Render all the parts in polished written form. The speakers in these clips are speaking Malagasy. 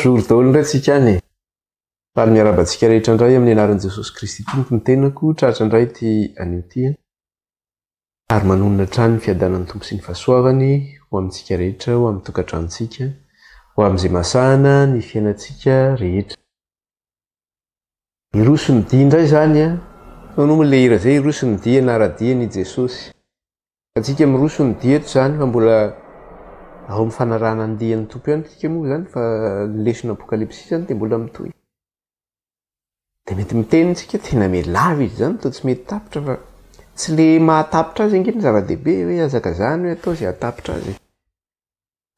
Bonjour daholo indray tsika any e. Faly miarahaba antsika rehetra indray amin'ny anaran'i Jesosy Kristy Tompo ny tenako, tratra indray ity anio ity. Ary manonona hatrany ny fiadanan'ny Tompo sy ny fahasoavany ho amintsika rehetra, ho amin'ny tokantranontsika, ho amin'izay masahana ny fiainantsika rehetra. Hiroso ny dia indray izany an. Nahoana moa ilay hira izay hiroso ny dia hanara-dia an' i Jesosy. Antsika miroso ny dia eto izany fa mbola ao amin'ny fanarahana ny dian'ny Tompo ihany isika moa izany fa ny lesona Apokalypsy izany dia mbola mitohy. Dia mety miteny isika tena mialava izy izany toa tsy mety tapitra fa tsy le mahatapitra azy ange ny zava-dehibe hoe hazakazahana hoe atao izay hahatapitra azy.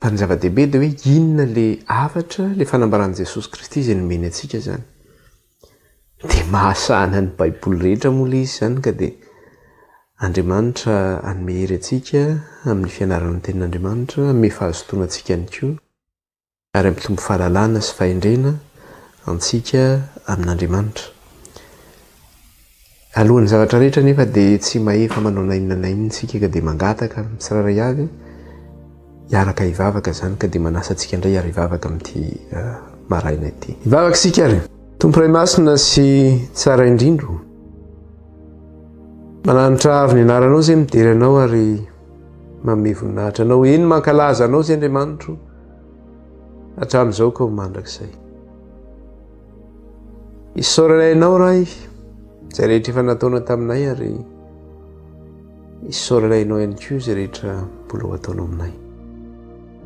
Fa ny zava-dehibe dia hoe inona le hafatra, le fanambaran'i Jesosy Kristy izay nomeny antsika izany. Dia mahasahana ny Baiboly rehetra moa ilay izy izany ka dia Andriamanitra hanome hery antsika amin'ny fianarana ny tenin'Andriamanitra, hanome fahazotoana antsika ihany koa. Ary hampitombo fahalalana sy fahendrena antsika amin'Andriamanitra. Alohan'ny zavatra rehetra anefa dia tsy mahefa manao na inona na inona isika ka dia mangataka amin'ny tsirairay avy hiaraka hivavaka izany ka dia manasa antsika indray hiara-hivavaka amin'ity eh, maraina ity. Hivavaka isika ary. Tompo Ray Masina sy Tsara Indrindra o. Mananitra avy ny anaranao izay midera anao ary manome voninahitra anao. Eny mankalaza anao izay Andriamanitro. Hatramin'izao ka ho mandrakizay. Isaoranay Anao Ray, izay rehetra efa nataonao taminay ary isaoranay Anao ihany koa izay rehetra mbola ho ataonao aminay.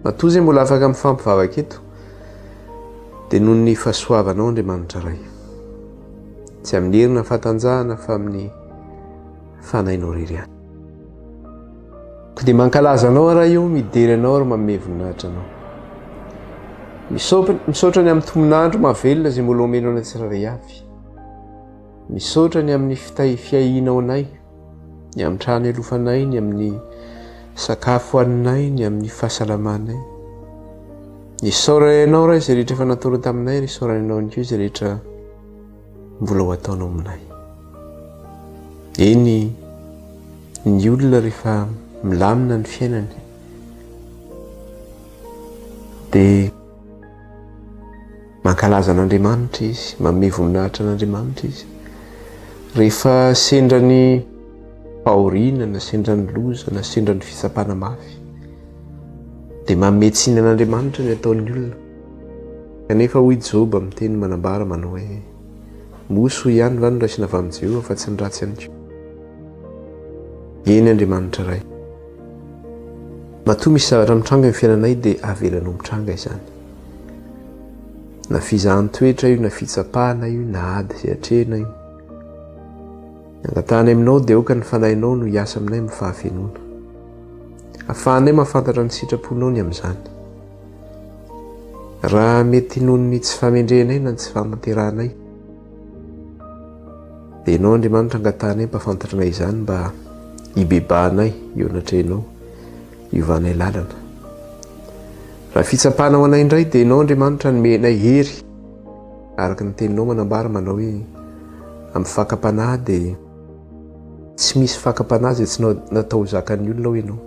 Matoa izay mbola afaka mifampivavaka eto dia noho ny fahasoavanao Andriamanitra Ray. Tsy amin'ny hery na fahatanjahana fa amin'ny fanahinao irery ihany. Koa dia mankalaza Anao aho Ray o, midera Anao ary manome voninahitra Anao. Misaotra ny amin'ny tomonandro mahavelona izay mbola omenao anay tsirairay avy. Misaotra ny amin'ny fitahy fiahianao anay, ny amin'ny trano ialofanay, ny amin'ny sakafo haninay, ny amin'ny fahasalamanay. Isaoranay Anao Ray izay rehetra efa nataonao taminay ary isaoranay Anao ihany koa izay rehetra mbola ho ataonao aminay. Eny, ny olona rehefa milamina ny fiainany dia mankalaza an'Andriamanitra izy, manome voninahitra an'Andriamanitra izy. Rehefa sendra ny fahoriana na sendra ny loza na sendra ny fitsapana mafy dia manome tsiny an'Andriamanitra ny ataon'ny olona. Kanefa hoy Joba miteny manambara manao hoe, Moa soa ihany va no raisina avy amin'i Jehovah fa tsy ny ratsy ihany koa? Eny Andriamanitra Ray. Matoa misy zavatra mitranga eo fiainanay dia avelanao mitranga izany. Na fizahan-toetra io, na fitsapana io, na ady izay atrehina io. Ny angatahanay aminao dia aoka ny fanahinao no hiasa aminay amin'ny fahafenoana. Afahanay mahafantatra ny sitraponao ny amin'izany. Raha mety noho ny tsy fahamendrehanay na ny tsy fahamanterahanay, dia Ianao Andriamanitra angatahanay mpahafantatra anay izany mba hibebahanay eo anatrehanao, hiovanay lalana. Raha fitsapana ho anay indray dia Ianao Andriamanitra hanome anay hery araka ny teninao manambara manao hoe amin'ny fakam-panahy dia Tsy misy fakam-panahy izay tsy natao ho zakan'ny olona hoy ianao,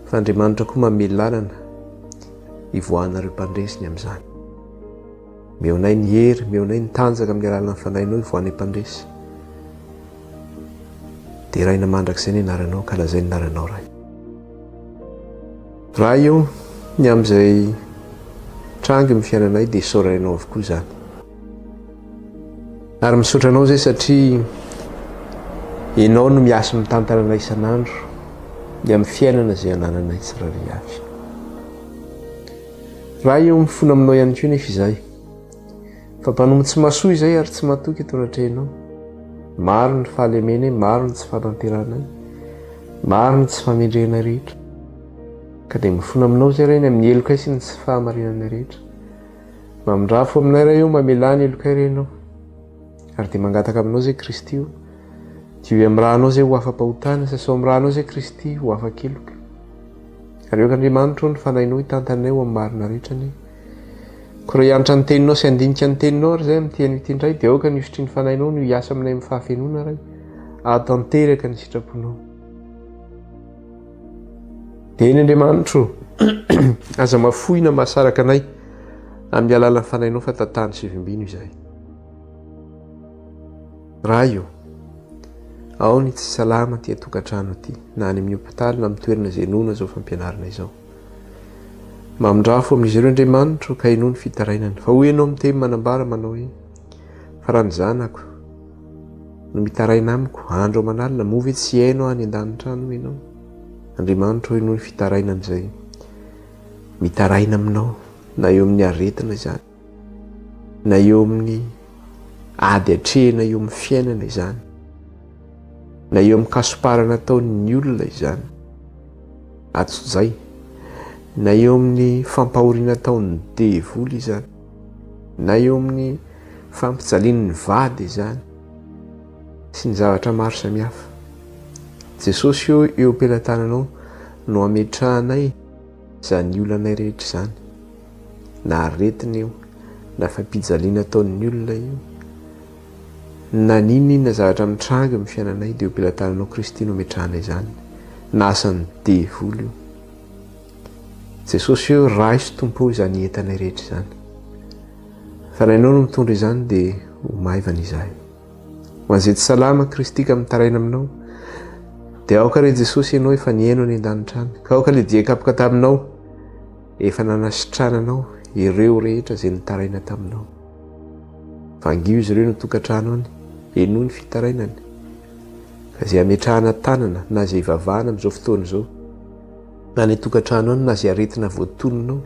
fa Andriamanitra koa manome lalana hivoahanareo mpandresy ny amin'izany. Omeo anay ny hery, omeo anay ny tanjaka amin'ny alalan'ny fanahinao hivoahanay mpandresy. Deraina mandrakizay ny anaranao, ankalazaina ny anaranao Ray. Ray o, ny amin'izay tranga eo amin'ny fiainanay dia isaorana Ianao avokoa izany. Ary misaotra Anao izay satria Ianao no miasa mitantana anay isan'andro ny amin'ny fiainana izay anananay tsirairay avy. Ray o, mifona aminao ihany koa nefa izahay. Fa mpanompo tsy mahasoa izay ary tsy matoky eto anatrehanao. Maro ny fahalemenay, maro ny tsy fahatanterahanay, maro ny tsy famendrehanay rehetra. Ka dia mifona aminao izay Ray ny amin'ny helokay sy ny tsy fahamarinanay rehetra. Mamindrafo aminay Ray o, mamelà ny helokay re Ianao. Ary dia mangataka aminao izay Kristy o, diovy amin'ny rànao izay ho afa-pahotana, sasao amin'ny rànao izay Kristy ho afa-keloka. Ary aoka Andriamanitra o ny Fanahinao hitantanay ho amin'ny marina rehetra anie. Koa raha hianatra ny Teninao sy handinika ny Teninao ary izay amin'ity anio ity indray, dia aoka ny hosotry ny Fanahinao no hiasa aminay amin'ny fahafenoana, Ray, hahatanteraka ny sitraponao. Eny Andriamanitro, aza mafoy na mahasaraka anay Amin'ny alalan'ny Fanahinao fa tantano sy vimbino izahay. Ray ô, ao ny tsy salama aty an-tokantrano aty, na any amin'ny hopitaly na amin'ny toerana izay inoana izao fampianarana izao. Mamindrafo amin'izy ireo Andriamanitro ka henoy ny fitarainany. Fa hoy Ianao miteny manambara manao hoe, Fa raha ny zanako no mitaraina amiko andro aman'alina, moa ve tsy hihaino aho any an-danitra any hoy Ianao? Andriamanitro henoy ny fitarainan'izay mitaraina aminao na eo amin'ny aretina izany, na eo amin'ny ady atrehina eo amin'ny fiainana izany, na eo amin'ny kasomparana ataon'ny olona izany, atsojay, na eo amin'ny fampahoriana ataon'ny devoly izany, na eo amin'ny fampijalian'ny vady izany, sy ny zavatra maro samihafa. Jesosy ô, eo am-pelatananao no ametrahanay izany olanay rehetra izany, na aretina io, na fampijaliana ataon'ny olona io, na n'inon'inona zavatra mitranga eo amin'ny fiainanay, dia eo am-pelatananao Kristy no ametrahana izany, na asan'ny devoly io. Jesosy ô, raiso Tompo ô izany entanay rehetra izany. Fa raha Ianao no mitondra izany dia ho maivana izahay. Ho an'izay tsy salama, Kristy ka mitaraina aminao, dia aoka re Jesosy Ianao efa nihaino any an-danitra any, ka aoka ilay dia kapoka taminao efa nanasitrananao ireo rehetra izay nitaraina taminao. Vangio izy ireo ny tokantrano any, henoy ny fitarainany, ka izay ametrahana tanana na izay ivavahana amin'izao fotoana izao, na any an-tokantrano any na izay aretina voatononao,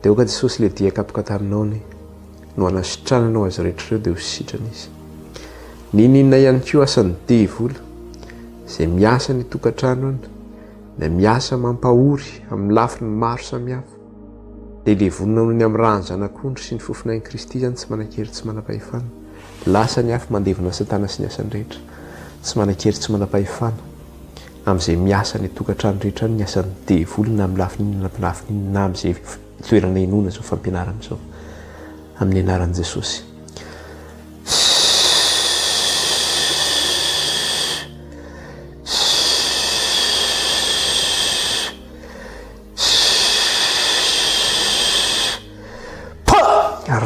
dia aoka Jesosy ilay dia kapoka taminao anie no hanasitrananao azy rehetra ireo dia ho sitrana izy. N'inon'inona ihany koa asan'ny devoly izay miasa any an-tokantrano any na miasa mampahory amin'ny lafiny maro samihafa dia levonina noho ny amin'ny ràn'ny zanak'ondry sy ny fofonain'i Kristy izany tsy manan-kery tsy manam-pahefana. Lasa ny afo mandevona Satana sy ny asany rehetra. Tsy manan-kery tsy manam-pahefana amin'izay miasa any an-tokantrano rehetra any ny asan'ny devoly na amin'ny lafiny inona na amin'ny lafiny inona na amin'izay toerana inoana izao fampianarana izao. Amin'ny anaran'i Jesosy.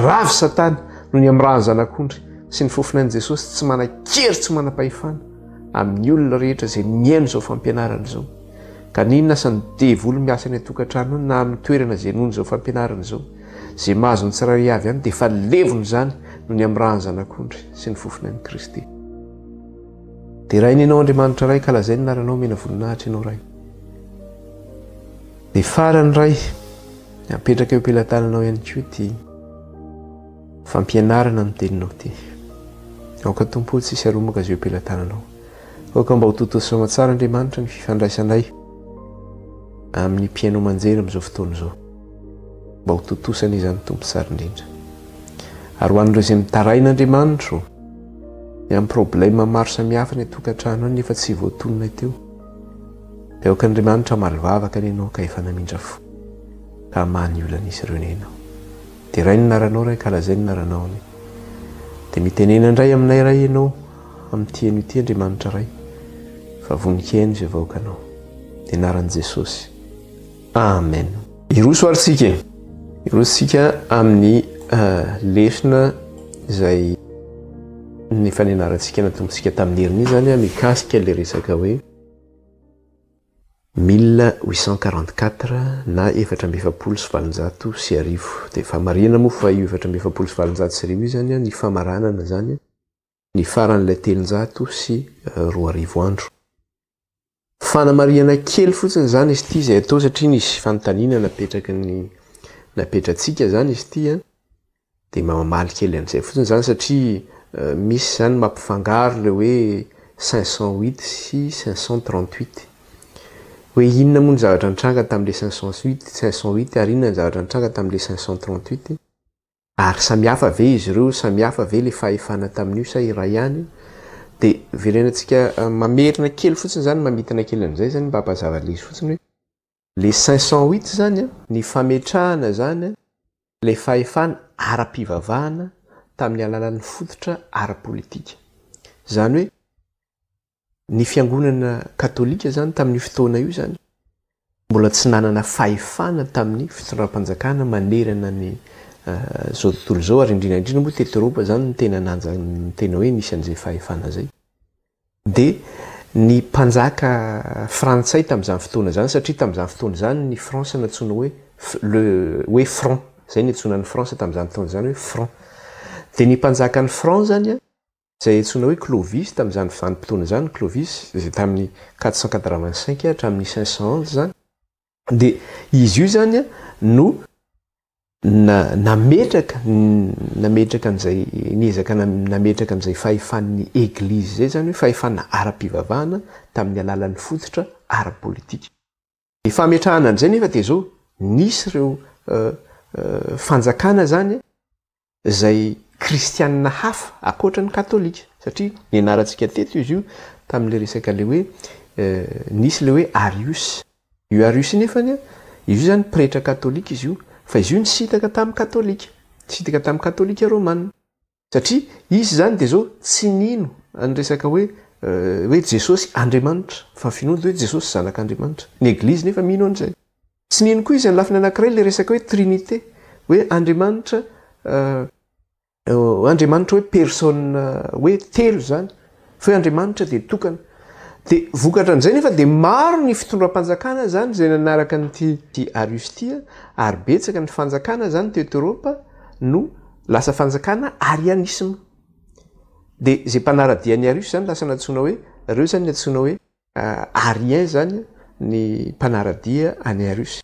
Ravo Satana noho ny amin'ny ràn'ny Zanak'ondry sy ny fofonain'i Jesosy tsy manan-kery tsy manam-pahefana amin'ny olona rehetra izay mihaino izao fampianarana izao. Ka n'inona asan'ny devoly miasa any an-tokantrano any na amin'ny toerana izay noho izao fampianarana izao, izay mahazo ny tsirairay avy any dia efa levona izany noho ny amin'ny ràn'ny Zanak'ondry sy ny fofonain'i Kristy. Deraina Ianao Andriamanitra Ray ka lazaina ny anaranao omena voninahitra Ianao Ray. Dia farany Ray, apetraka eo am-pelatananao ihany koa ity fampianarana ny teninao ity. Aoka Tompo tsy hisy aromaka izay eo am-pelatananao. Aoka mba ho tontosa soamatsara Andriamanitra ny fifandraisanay amin'ny mpihaino aman-jery amin'izao fotoana izao. Mba ho tontosana izany Tompo tsara indrindra. Ary ho an'ireo izay mitaraina Andriamanitro, ny amin'ny problème maro samihafa any an-tokantrano any nefa tsy voatonona teo. Dia aoka Andriamanitra hamaly vavaka anie ianao ka efa namindra fo ka hamaha ny olan'izy ireo anie ianao. Deraino ny anaranao Ray ka lazaino ny anaranao anie. Dia mitenena indray aminay Ray ianao amin'ity anio ity Andriamanitra Ray fa vonon-kihaino izay vahoakanao. Dia anaran'i Jesosy. Amen. Hiroso ary tsika e. Hiroso tsika amin'ny lesona izay efa nianarantsika natombontsika tamin'ny heriny izany mikasika ilay resaka hoe 1844 na 1844. Dia famarihana moa fa io 1844 io izany ny famaranana izany ny faran'ilay 2003 andro. Fanamarihana kely fotsiny izany izy ity izay atao satria nisy fanontaniana napetraky ny napetratsika izany izy ity an, dia mba mamaly kely an'izay fotsiny izany satria misy izany mampifangaro ilay hoe 508 sy 538. Hoe inona moa ny zavatra nitranga tamin'ilay 508, 508 ary inona ny zavatra nitranga tamin'ilay 538. Ary samy hafa ve izy ireo, samy hafa ve ilay fahefana tamin'io sa iray ihany? Dia verenantsika mamerina kely fotsiny izany, mamintina kely an'izay izany mba hampazava ilay izy fotsiny hoe, ilay 508 izany an, ny fametrahana izany an, ilay fahefana ara-pivavahana tamin'ny alalan'ny fototra ara-politika. Izany hoe, Ny fiangonana katolika izany tamin'io fotoana io izany mbola tsy nanana fahefana tamin'ny fitondram-panjakana manerana ny izao tontolo izao ary indrindra indrindra moa teto Eoropa izany no tena nanja ny tena hoe nisy an'izay fahefana izay. Dia ny mpanjaka frantsay tamin'izany fotoana izany satria tamin'izany fotoana izany ny France nantsoina hoe le hoe franc, izay niantsoana an'i France tamin'izany fotoana izany hoe franc. Dia ny mpanjakan'ny franc izany izay antsoina hoe Clovis tamin'izany vanim-potoana izany, Clovis izay tamin'ny 485 hatramin'ny 511 izany, dia izy io izany no nametraka nametraka an'izay niezaka nametraka an'izay fahefan'ny eglizy izay izany hoe fahefana ara-pivavahana tamin'ny alalan'ny fototra ara-politika. Ny fametrahana an'izay nefa dia izao, nisy ireo fanjakana izany izay kristianina hafa ankoatra ny katolika satria nianarantsika teto izy io tamin'ilay resaka ilay hoe nisy ilay hoe Arius. Io Arius io nefany izy io izany pretra katolika izy io fa izy io nisintaka tamin'ny katolika, nisintaka tamin'ny katolika romana satria izy izany dia izao tsy nino an'ny resaka hoe hoe Jesosy Andriamanitra fa ny finoany dia hoe Jesosy zanak'Andriamanitra. Ny eglizy nefa mino an'izay. Tsy nino koa izy amin'ny lafiny anankiray ilay resaka hoe trinité, hoe Andriamanitra Andriamanitra hoe personne hoe telo izany, fa hoe Andriamanitra dia tokana. Dia vokatra an'izay nefa dia maro ny fitondram-panjakana izany izay nanaraka an'ity Arius ity ary betsaka ny fanjakana izany teto Eoropa no lasa fanjakana arianisme. Dia izay mpanara-dia an'i Arius izany lasa nantsoina hoe, ireo izany no antsoina hoe Arien izany ny mpanara-dia an'i Arius.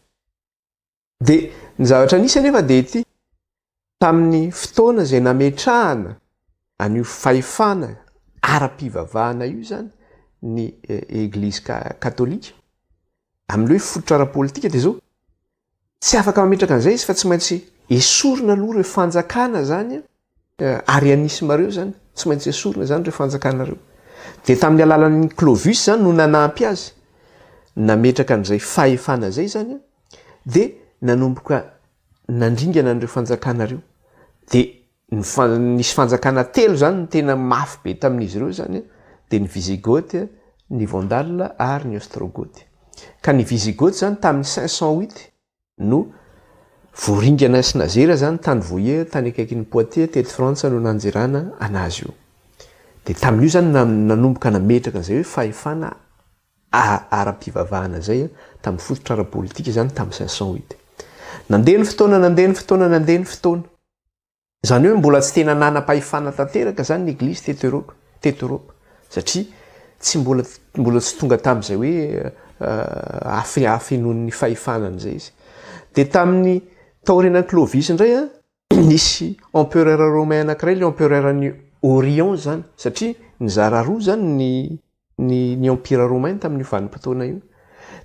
Dia ny zavatra nisy anefa dia ity, tamin'ny fotoana izay nametrahana an'io fahefana ara-pivavahana io izany ny Eglizy katolika, amin'ilay hoe fototra ara-politika dia izao, Tsy afaka mametraka an'izay izy fa tsy maintsy esorina aloha ireo fanjakana izany, arianisme ireo izany, tsy maintsy esorina izany ireo fanjakana ireo. Dia tamin'ny alalan'ny Clovis izany no nanampy azy nametraka an'izay fahefana izay izany, dia nanomboka nandringana an'ireo fanjakana ireo. Dia Ny nisy fanjakana telo izany no tena mafy be tamin'izy ireo izany dia ny Visigoth, ny Vandal ary ny Ostrogoth. Ka ny Visigoth izany tamin'ny 508 no voaringana sy nazera izany tany Vouillé, tany akaikin'i Poitiers, teto Frantsa no nanjerana anazy io. Dia tamin'io izany nanomboka nametraka an'izay hoe fahefana ara-pivavahana izay tamin'ny fototra ara-politika izany tamin'ny 508. Nandeha ny fotoana, nandeha ny fotoana, nandeha ny fotoana. Izany hoe mbola tsy tena nanam-pahefana tanteraka izany ny Eglizy teto Eoropa, teto Eoropa, satria tsy mbola mbola tsy tonga tamin'izay hoe afe hafenoan'ny fahefana an'izay izy. Dia tamin'ny taorianan'i Clovis indray an, nisy empereur romain anankiray, ilay empereur-n'ny Orient izany, satria nizara roa izany ny ny ny empire romain tamin'io vanim-potoana io.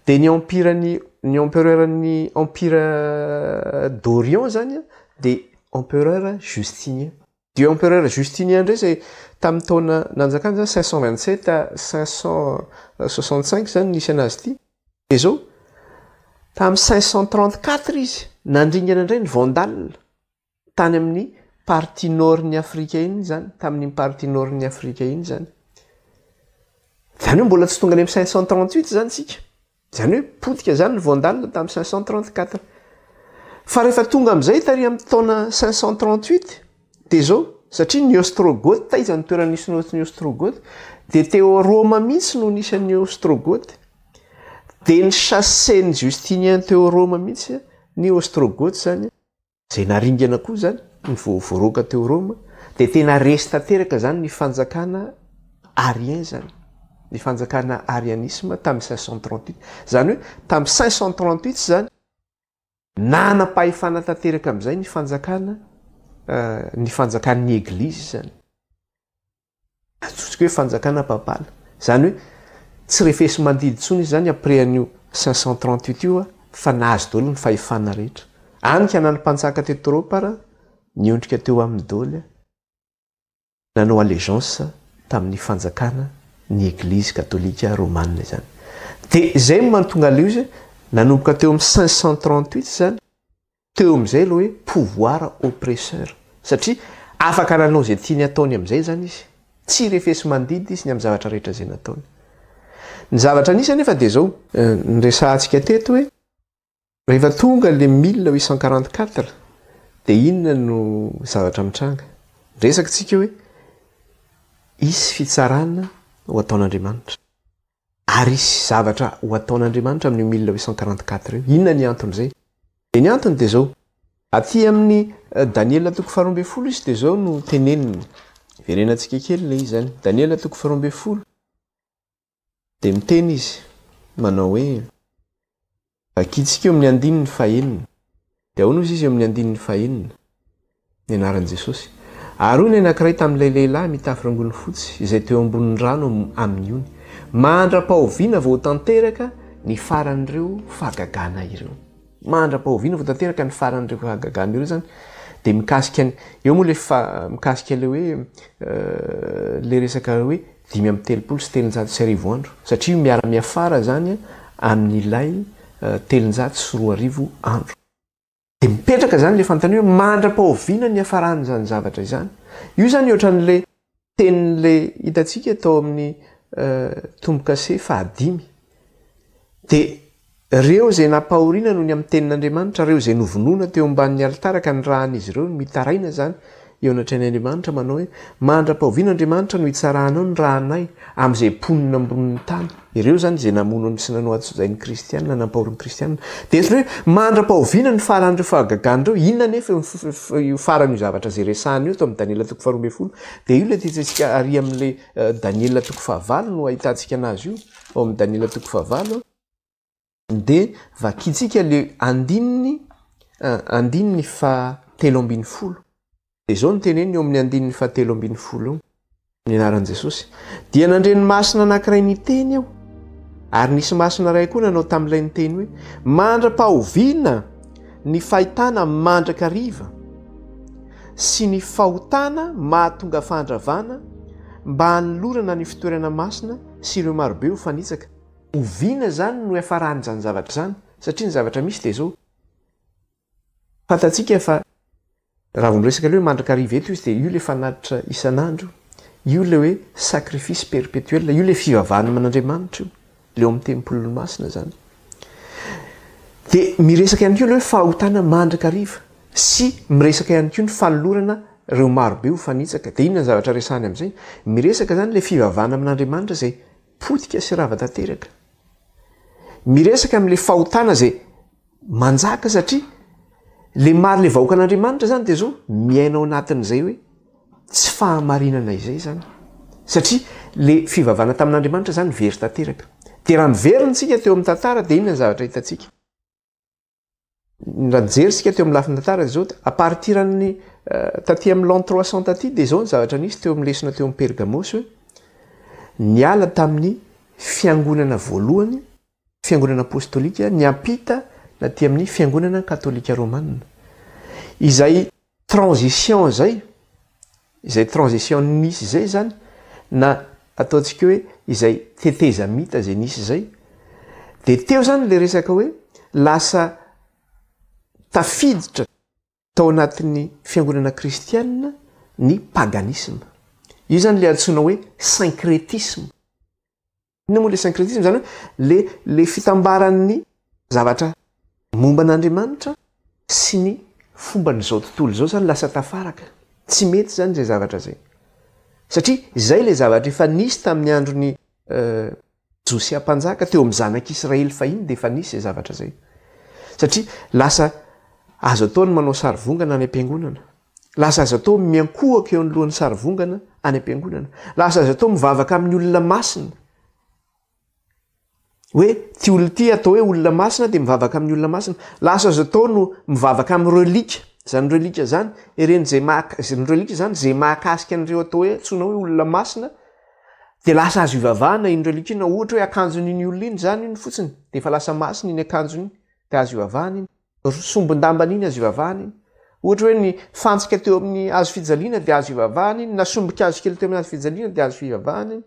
Dia ny empire ny ny empereur ny empire d'Orient zany dia empereur Justinien. Dia empereur Justinien indray izay tamin'ny taona nanjakany zany 527 à 565 zany nisy anazy ity. Dia zao, tamin'ny 534 izy nandringana indray ny Vandales. tany amin'ny partie nord-n'i Afrika iny izany, tamin'iny partie nord-n'i Afrika iny izany. Izany hoe mbola tsy tonga any amin'ny 538 izany isika. Izany hoe potika izany ny Vandale tamin'ny 534. Fa rehefa tonga amin'izay tary amin'ny taona 538 dia izao, satria ny Ostrogoth, taiza ny toerana nisy ny Ostrogoth, dia teo Roma mihitsy no nisy an'ny Ostrogoth. Dia ni-chasser-n'i Justinien teo Roma mihitsy ny Ostrogoth izany. Izay naringana koa izany, ny voaroaka teo Roma, dia tena resy tanteraka izany ny fanjakana arien izany, ny fanjakana arianisme tamin'ny 538. Izany hoe tamin'ny 538 izany, nanam-pahefana tanteraka amin'izay ny fanjakana, ny fanjakan'ny Eglizy izany. Antsointsika hoe fanjakana papal. Izany hoe tsy refesi-mandidy intsony izy izany après an'io 538 io fa nahazo daholo ny fahefana rehetra. Any ka na ny mpanjaka teto Eoropa ara niondrika teo aminy daholo nanao allégeance tamin'ny fanjakana ny Eglizy katolika romana izany. Dia izay no mahatonga an'ilay izy nanomboka teo amin'ny 538 izany Teo amin'izay ilay hoe pouvoir oppresseur. Satria afaka nanao izay tiany hataony amin'izay izany izy. Tsy refesi-mandidy izy ny amin'ny zavatra rehetra izay nataony. Ny zavatra nisy anefa dia izao. Niresahantsika teto hoe rehefa tonga ilay 1844 Dia inona no zavatra mitranga? Miresaka tsika hoe hisy fitsarana ho ataon'Andriamanitra. Ary hisy zavatra ho ataon'Andriamanitra amin'io 1844 io. Inona ny anton'izay? Dia ny antony dia izao, aty amin'ny Daniela toko faharoa ambin'ny folo izy dia izao no teneniny. Verenantsika kely ilay izy izany. Daniela toko faharoa ambin'ny folo dia miteny izy manao hoe, vakintsika eo amin'ny andininy fahenina. Dia ahoana hozy izy eo amin'ny andininy fahenina? Ny anaran'i Jesosy. Ary hoy ny anankiray tamin'ilay lehilahy mitafy rongony fotsy izay teo ambonin'ny rano amin'ny ony, Mandra-pahoviana vao ho tanteraka ny faran'ireo fahagagana ireo? Mandra-pahoviana vao tanteraka ny faran'ireo fahagagana ireo izany dia mikasika ny, eo moa ilay fa, mikasika ilay hoe, ilay resaka hoe 1335 andro, satria io miara-miafara izany amin'ilay 2300 andro. Dia mipetraka izany ilay fanontaniana hoe mandra-pahoviana ny hiafaran'izany zavatra izany? Io izany ohatran'ilay tenin'ilay hitantsika tao amin'ny tombo-kase fahadimy. Dia ireo izay nampahoriana noho ny amin'ny tenin'Andriamanitra, ireo izay novonoina teo ambanin'ny alitara ka nirahan'izy ireo ny mitaraina izany eo anatrehan'Andriamanitra manao hoe, Mandra-pahoviana Andriamanitra no hitsaranao ny rahanay amin'izay mponina ambonin'ny tany? Ireo izany izay namono sy nanao antsojay ny kristiana, nampahory ny kristiana. Dia eto hoe, mandra-pahoviana ny faran'ireo fahagagana ireo? Inona anefa io faran'io zavatra izay resahina io eto amin'ny Daniela toko faharoa ambin'ny folo? Dia io ilay tiantsika ary amin'ilay Daniela toko fahavalo no ahitantsika anazy io, ao amin'ny Daniela toko fahavalo. Dia vakintsika le andininy andininy faha-13. Dia izao no teneniny eo amin'ny andininy faha-13 eo, ny anaran'i Jesosy. Dia nandre ny masina anankiray niteny aho, ary nisy masina iray koa nanao tamin'ilay niteny hoe, Mandra-pahoviana ny fahitana mandrakariva sy ny fahotana mahatonga fandravana mba hanolorana ny fitoerana masina sy ireo marobe ho fanitsaka? Oviana izany no hiafaran'izany zavatra izany? Satria ny zavatra misy dia izao, fantatsika fa raha vao miresaka ilay hoe mandrakariva eto izy dia io ilay fanatitra isan'andro io, io ilay hoe sacrifice perpétuel, io ilay fivavahana amin'Andriamanitra io, ilay ao amin'ny tempoliny masina izany. Dia miresaka ihany koa ilay hoe fahotana mandrakariva sy miresaka ihany koa ny fanolorana ireo marobe ho fanitsaka. Dia inona ny zavatra resahany amin'izay? Miresaka izany ilay fivavahana amin'Andriamanitra izay Potika sy rava tanteraka. Miresaka amin'ilay fahotana izay manjaka satria le maro le vahoakan'Andriamanitra zany dia zao miaina ao anatin'izay hoe tsy fahamarinana izay zany. Satria le fivavahana tamin'Andriamanitra zany very tanteraka. Dia raha miverina isika teo amin'ny tantara dia inona ny zavatra hitantsika? Raha nijery isika teo amin'ny lafiny tantara dia izao, à partir an'ny taty amin'ny l'an 300 taty dia izao ny zavatra nisy teo amin'ny lesona teo amin'ny Pergamosy hoe niala tamin'ny fiangonana voalohany, fiangonana apostolika, niampita naty amin'ny fiangonana katolika romana. Izay transition izay, izay transition nisy izay izany, na ataontsika hoe izay tetezamita izay nisy izay, dia teo izany ilay resaka hoe lasa tafiditra tao anatin'ny fiangonana kristianina ny paganisme. Io izany ilay antsoina hoe syncrétisme. Inona moa le syncrétisme? Izany hoe le le fitambaran'ny zavatra momba an'Andriamanitra sy ny fomban'izao tontolo izao zany lasa tafaraka. Tsy mety zany izay zavatra izay. Satria izay le zavatra efa nisy tamin'ny andron'i Josia mpanjaka teo amin'ny zanak'Israely fahiny dia efa nisy izay zavatra izay. Satria lasa azo atao ny manao sarivongana any am-piangonana. Lasa azo atao miankohoka eo anoloan'ny sarivongana any am-piangonana. Lasa azo atao mivavaka amin'ny olona masina. Hoe ty olona ity atao hoe olona masina dia mivavaka amin'ny olona masina. Lasa azo atao no mivavaka amin'ny relique. Izany relique izany, ireny izay mahaka-, ny relique izany izay mahakasika an'ireo atao hoe antsoina hoe olona masina dia lasa azo ivavahana iny relique iny. Na ohatra hoe akanjon'iny olona iny izany iny fotsiny dia efa lasa masina iny akanjony iny dia azo ivavahana iny. Sombin-dambana iny azo ivavahana iny. Ohatra hoe ny fantsika teo amin'ny hazo fijaliana dia azo ivavahana iny, na sombin-kazo kely teo amin'ny hazo fijaliana dia azo ivavahana iny.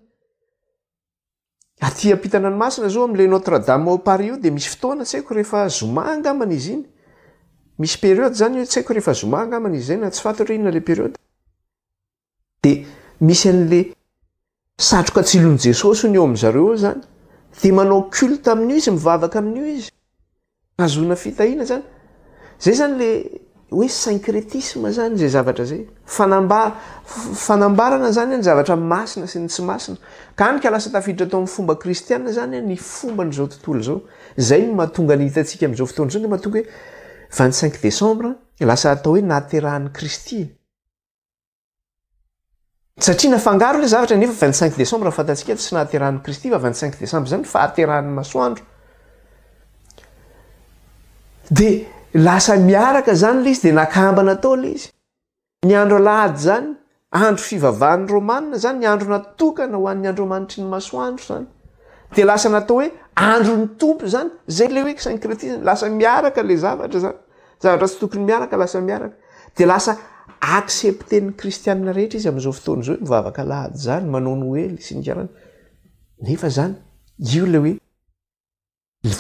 Aty ampitan-dranomasina zao amin'ilay Notre Dame ao Paris io dia misy fotoana tsy haiko rehefa zoma angambany izy iny. Misy période zany hoe tsy haiko rehefa zoma angambany izy izay na tsy fantatro hoe inona ilay période. Dia misy an'le satroka tsilon'i Jesosy hono eo amin-dry zareo eo izany. Dia manao culte amin'io izy, mivavaka amin'io izy. Ahazoana fitahiana izany. Izay izany le hoe syncretisme zany izay zavatra izay. Fanamba, fanambarana zany ny zavatra masina sy ny tsy masina. Ka any ka lasa tafiditra tao amin'ny fomba kristiana zany ny fomban'izao tontolo izao. Izay no mahatonga ny hitantsika amin'izao fotoana izao, ny mahatonga hoe 25 décembre lasa atao hoe nahaterahan'i Kristy. Satria nafangaro ilay zavatra nefa 25 décembre fantatsika tsy nahaterahan'i Kristy fa 25 décembre izany fahaterahan'ny masoandro. Dia lasa miaraka izany ilay izy dia nakambana tao ilay izy. Ny andro alahady izany, andro fivavahan'ny Romana izany, ny andro natokana ho an'ny andriamanitry ny masoandro izany. Dia lasa natao hoe andron'ny Tompo izany, izay ilay hoe syncrétisme, lasa miaraka ilay zavatra izany. Zavatra tsy tokony miaraka lasa miaraka. Dia lasa accepter-n'ny kristianina rehetra izy amin'izao fotoana izao hoe mivavaka alahady izany, manao noely sy ny karana. Nefa izany, io ilay hoe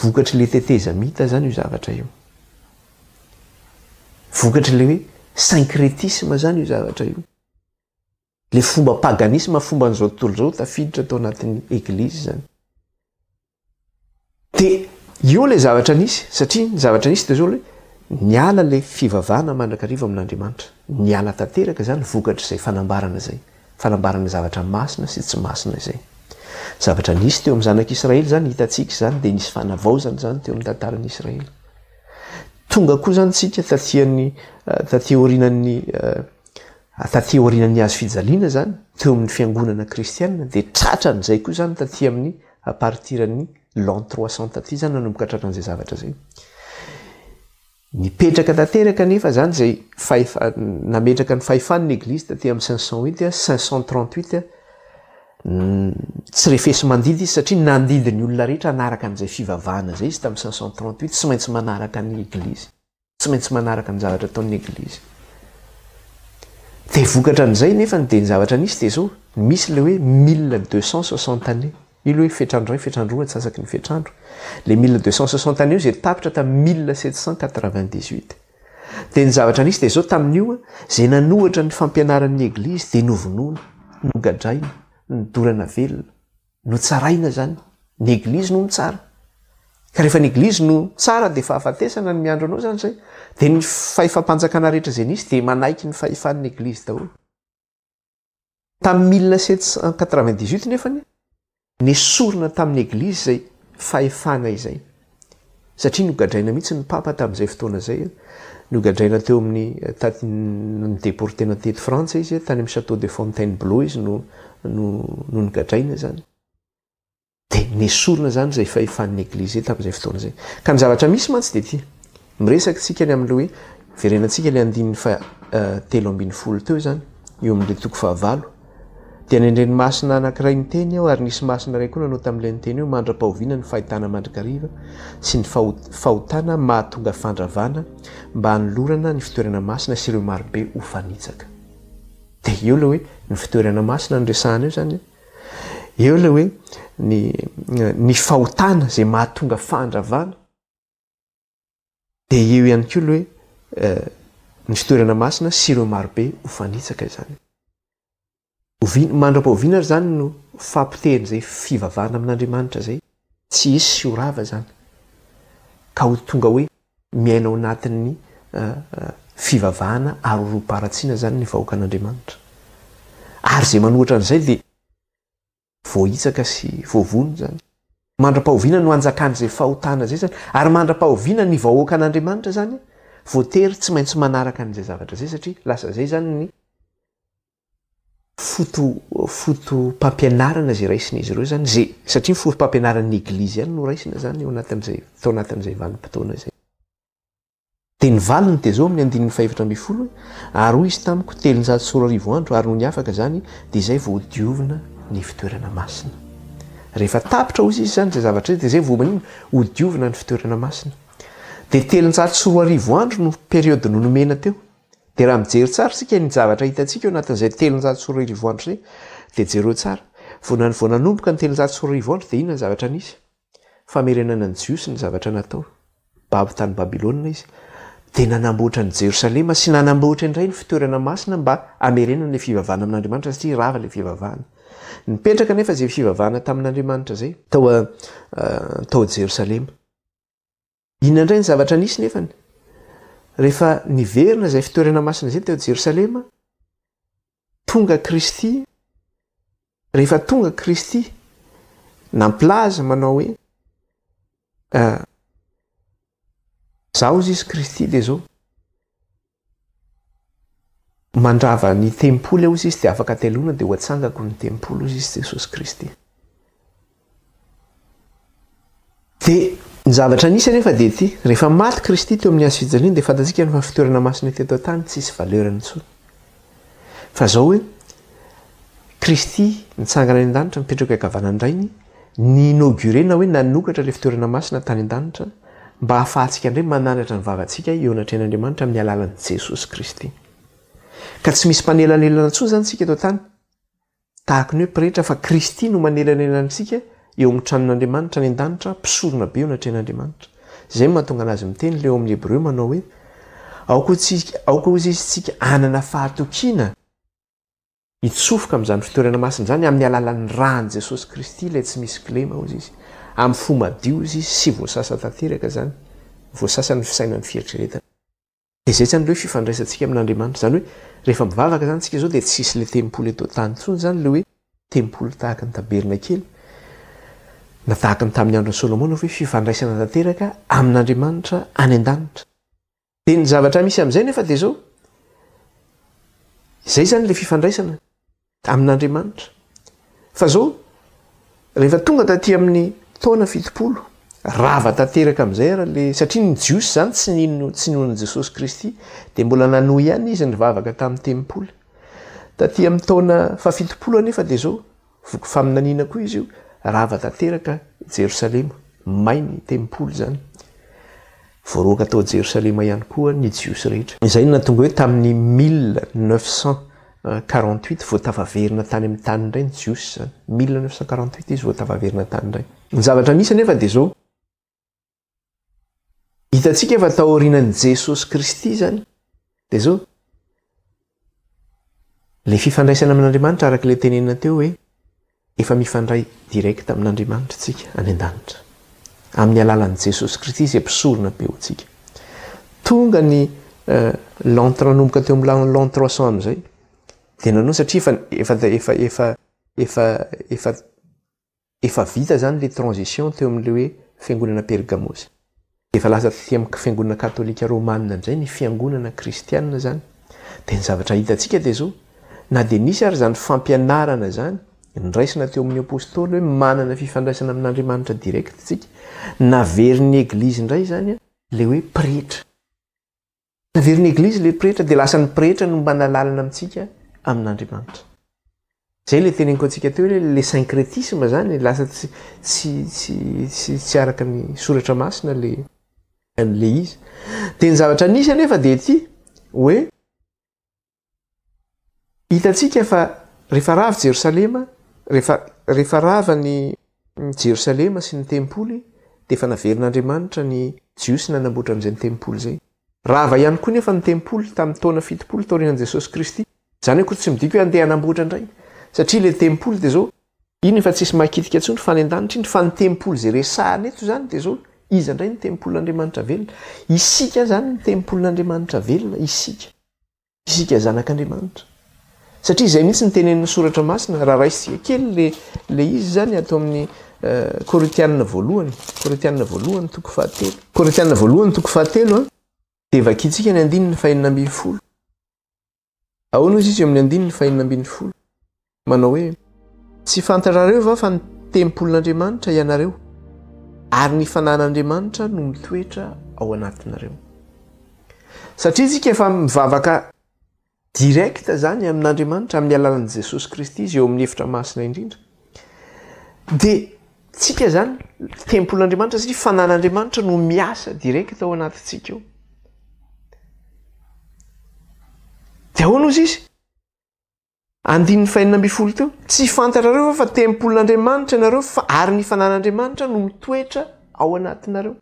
vokatr'ilay tetezamita izany io zavatra io. Vokatr'ilay hoe syncrétisme izany io zavatra io. Ilay fomba paganisme, fomban'izao tontolo izao tafiditra tao anatin'ny eglizy izany. Dia eo ilay zavatra nisy, satria ny zavatra nisy dia izao hoe niala ilay fivavahana mandrakariva amin'Andriamanitra. Niala tanteraka izany vokatr'izay fanambarana izay, fanambarana zavatra masina sy tsy masina izay. Zavatra nisy teo amin'ny zanak'Israely izany, hitantsika izany, dia nisy fanavaozana izany teo amin'ny tantaran'i Israely. Tonga koa izany tsika taty an'ny taty aorianan'ny taty aorianan'ny hazo fijaliana izany, teo amin'ny fiangonana kristiana, dia tratran'izay koa izany taty amin'ny à partir ny l'an 300 taty izany nanomboka tratran'izay zavatra izay. Nipetraka tanteraka anefa izany izay fahefa, nametraka ny fahefany ny Eglizy taty amin'ny 508, 538, tsy refesi-mandidy izy satria nandidy ny olona rehetra hanaraka an'izay fivavahana izay izy tamin'ny 538, tsy maintsy manaraka ny Eglizy. Tsy maintsy manaraka ny zavatra ataon'ny Eglizy. Dia vokatra an'izay nefa dia ny zavatra nisy dia izao, misy ilay hoe 1260 années. Io ilay hoe fetrandro iray, fetrandro roa, antsasaky ny fetrandro. Ilay 1260 années io izay tapitra tamin'ny 1798. Dia ny zavatra nisy dia izao tamin'io, izay nanohatra ny fampianaran'ny Eglizy dia novonoina, nogadraina, nodorana velona. Notsaraina izany. Ny Eglizy no mitsara. Ka rehefa ny Eglizy no tsara dia fahafatesana ny miandry anao izany izay. Dia ny fahefam-panjakana rehetra izay nisy dia manaiky ny fahefan'ny Eglizy daholo. Tamin'ny 1798 nefany, nesorina tamin'ny Eglizy izay fahefana izay. Satria nogadraina mihitsy ny Papa tamin'izay fotoana izay. Nogadraina teo amin'ny, taty, nodeportena teto Frantsa izy, tany amin'ny Château de Fontainebleau izy no, no, no nogadraina izany. Dia nesorina izany izay fahefan'ny Eglizy izay tamin'izay fotoana izay. Ka ny zavatra misy mantsy dia ity. Miresaka isika ny amin'ilay hoe, verenantsika ilay andininy faha 13 teo izany, eo amin'ilay toko fahavalo. Dia nendren'ny masina anankiray niteny aho, ary nisy masina iray koa nanao tamin'ilay niteny hoe, Mandra-pahoviana ny fahitana mandrakariva sy ny fahotana mahatonga fandravana mba hanolorana ny fitoerana masina sy ireo marobe ho fanitsaka. Dia eo ilay hoe ny fitoerana masina no resahana eo izany an. Eo ilay hoe ny ny fahotana izay mahatonga fandravana. Dia eo ihany koa ilay hoe ny fitoerana masina sy ireo marobe ho fanitsaka izany. Oviana, mandra-pahoviana ary izany no fahapotehan'izay fivavahana amin'Andriamanitra izay? Tsy hisy sy ho rava izany. Ka ho tonga hoe miaina ao anatin'ny fivavahana aroroham-paharatsiana izany ny vahoakan'Andriamanitra. Ary izay manohitra an'izay dia voahitsaka sy voavono izany. Mandra-pahoviana no hanjakan'izay fahotana izay izany? Ary mandra-pahoviana ny vahoakan'Andriamanitra izany voatery tsy maintsy manaraka an'izay zavatra izay satria lasa izay izany ny foto foto-pampianarana izay raisin'izy ireo izany, izay satria ny foto-pampianaran'ny Eglizy ihany no raisina izany eo anatin'izay tao anatin'izay vanim-potoana izay. Dia ny valiny dia izao amin'ny andininy fahefatra ambin'ny folo hoe, Ary hoy izy tamiko, 2300 andro, ary nony afaka izany, dia izay vao hodiovina ny fitoerana masina. Rehefa tapitra hozy izy izany izay zavatra izay, dia izay vao maninona? Hodiovina ny fitoerana masina. Dia 2300 andro no période no nomena teo. Dia raha mijery tsara isika ny zavatra hitantsika eo anatin'izay 2300 andro izay, dia jereo tsara. Vao vao nanomboka ny 2300 andro dia inona ny zavatra nisy? Famerenana ny Jiosy ny zavatra natao. Babo tany Babylona izy, dia nanamboatra an'i Jerosalema sy nanamboatra indray ny fitoerana masina mba hamerenana ilay fivavahana amin'Andriamanitra satria rava ilay fivavahana. Nipetraka anefa izay fivavahana tamin'Andriamanitra izay tao tao Jerosalema. Inona indray ny zavatra nisy nefany? Rehefa niverina izay fitoerana masina izay teo Jerosalema, tonga Kristy, rehefa tonga Kristy, nampilaza manao hoe, eh, Zaho hozy izy Kristy dia zao, mandrava ny tempoly aho hozy izy dia afaka telona dia ho atsangako ny tempoly hozy izy Jesosy Kristy. Dia ny zavatra nisy anefa dia ity, rehefa maty Kristy teo amin'ny hazo fijaliana dia fantatsika fa ny fitoerana masina teto an-tany tsisy valeur-ny intsony. Fa zao hoe, Kristy nitsangana any an-danitra mipetraka eo ankavanan'ny Rainy, ni-inaugurer na hoe nanokatra ilay fitoerana masina tany an-danitra mba hahafahantsika indray manandratra ny vavantsika eo anatrehan'Andriamanitra amin'ny alalan'i Jesosy Kristy. Ka tsy misy mpanelanelana intsony izany isika eto an-tany. Tahaka ny hoe pretra fa Kristy no manelanelana antsika eo amin'ny tranon'Andriamanitra any an-danitra, mpisorona be eo anatrehan'Andriamanitra. Izay no mahatonga an'azy miteny ilay ao amin'ny Hebreo manao hoe, Aoka hotsika, aoka hozy izy tsika hanana fahatokiana hitsofoka amin'izany fitoerana masina izany amin'ny alalan'ny ràn'i Jesosy Kristy ilay tsy misy kilema hozy izy, amin'ny fo madio hozy izy sy voasasa tanteraka izany, voasasa ny fisainan'ny fieritreretana. Dia izay izany ilay hoe fifandraisantsika amin'Andriamanitra. Izany hoe rehefa mivavaka izany isika izao dia tsy hisy ilay tempoly eto an-tany intsony izany ilay hoe tempoly tahaka ny tabernakely na tahaka ny tamin'ny andron'i Solomona fa hoe fifandraisana tanteraka amin'Andriamanitra any an-danitra. Dia ny zavatra misy amin'izay nefa dia izao, izay izany ilay fifandraisana. amin'Andriamanitra. Fa zao, rehefa tonga taty amin'ny taona 70, rava tanteraka amin'izay ary le, satria ny Jiosy zany tsy nino, tsy nino an'i Jesosy Kristy, dia mbola nanohy ihany izy nivavaka tamin'ny tempoly. Taty amin'ny taona fahafitopolo anefa dia zao, voky faminaniana koa izy io, rava tanteraka Jerosalema, may ny tempoly zany. Voaroaka tao Jerosalema ihany koa ny Jiosy rehetra. Izay no nahatonga hoe tamin'ny 1948 vao tafaverina tany amin'ny tany indray ny Jiosy izany. 1948 izy vao tafaverina tany indray. Ny zavatra misy anefa dia izao, hitantsika fa taorianan'i Jesosy Kristy izany, dia izao, Ilay fifandraisana amin'Andriamanitra araka ilay tenenina teo hoe efa mifandray direct amin'Andriamanitra tsika any an-danitra. Amin'ny alalan'i Jesosy Kristy izay mpisorona be ho antsika. Tonga ny l'an nanomboka teo amin'ny l'an 300 amin'izay dia nanao satria efa efa efa efa efa efa Efa vita izany ilay transition teo amin'ilay hoe fiangonana Pergamosy. Efa lasa taty amin'ny fiangonana katolika romana indray ny fiangonana kristiana izany. Dia ny zavatra hitantsika dia izao, na dia nisy ary izany fampianarana izany, noraisina teo amin'ny apostoly hoe manana fifandraisana amin'Andriamanitra direct isika, naverin'ny eglizy indray izany ilay hoe pretra. Naverin'ny Eglizy ilay pretra dia lasa ny pretra no manalalana amintsika amin'Andriamanitra. Izay ilay teneniko antsika teo hoe le syncrétisme zany lasa tsy tsy tsy tsy tsy araka ny soratra masina le le izy. Dia ny zavatra nisy anefa dia ity hoe Hitantsika fa rehefa rava Jerosalema, rehefa rehefa rava ny Jerosalema sy ny tempoly dia efa naverin'Andriamanitra ny Jiosy nanamboatra an'izay tempoly izay. Rava ihany koa nefa ny tempoly tamin'ny taona 70 taorian'i Jesosy Kristy. Izany akory tsy midika hoe andeha hanamboatra indray. Satria ilay tempoly dia izao, iny efa tsisy mahakitika intsony fa any an-danitra iny, fa ny tempoly izay resahana eto izany dia izao, iza indray ny tempolin'Andriamanitra velona? Isika izany ny tempolin'Andriamanitra velona, isika. Isika zanak'Andriamanitra. Satria izay mihitsy ny tenenin'ny soratra masina, raha raisintsika kely le le izy izany ato amin'ny eh, Korintianina voalohany, Korintianina voalohany toko fahatelo. Korintianina voalohany toko fahatelo an, dia vakintsika ny andininy fahenina ambin'ny folo. Ahoana hozy izy eo amin'ny andininy fahenina ambin'ny folo? Manao hoe, Tsy fantatrareo va fa ny tempolin'Andriamanitra ianareo, ary ny fanan'Andriamanitra no mitoetra ao anatinareo? Satria isika efa mivavaka direct zany amin'Andriamanitra amin'ny alalan'i Jesosy Kristy izy eo amin'ny efitra masina indrindra, dia tsika zany tempolin'Andriamanitra satria fanan'Andriamanitra no miasa direct ao anatintsika ao. Dia ahoana ozy izy? Andininy fahenina ambin'ny folo teo, Tsy fantatrareo va fa tempolin'Andriamanitra ianareo fa ary ny fanan'Andriamanitra no mitoetra ao anatinareo?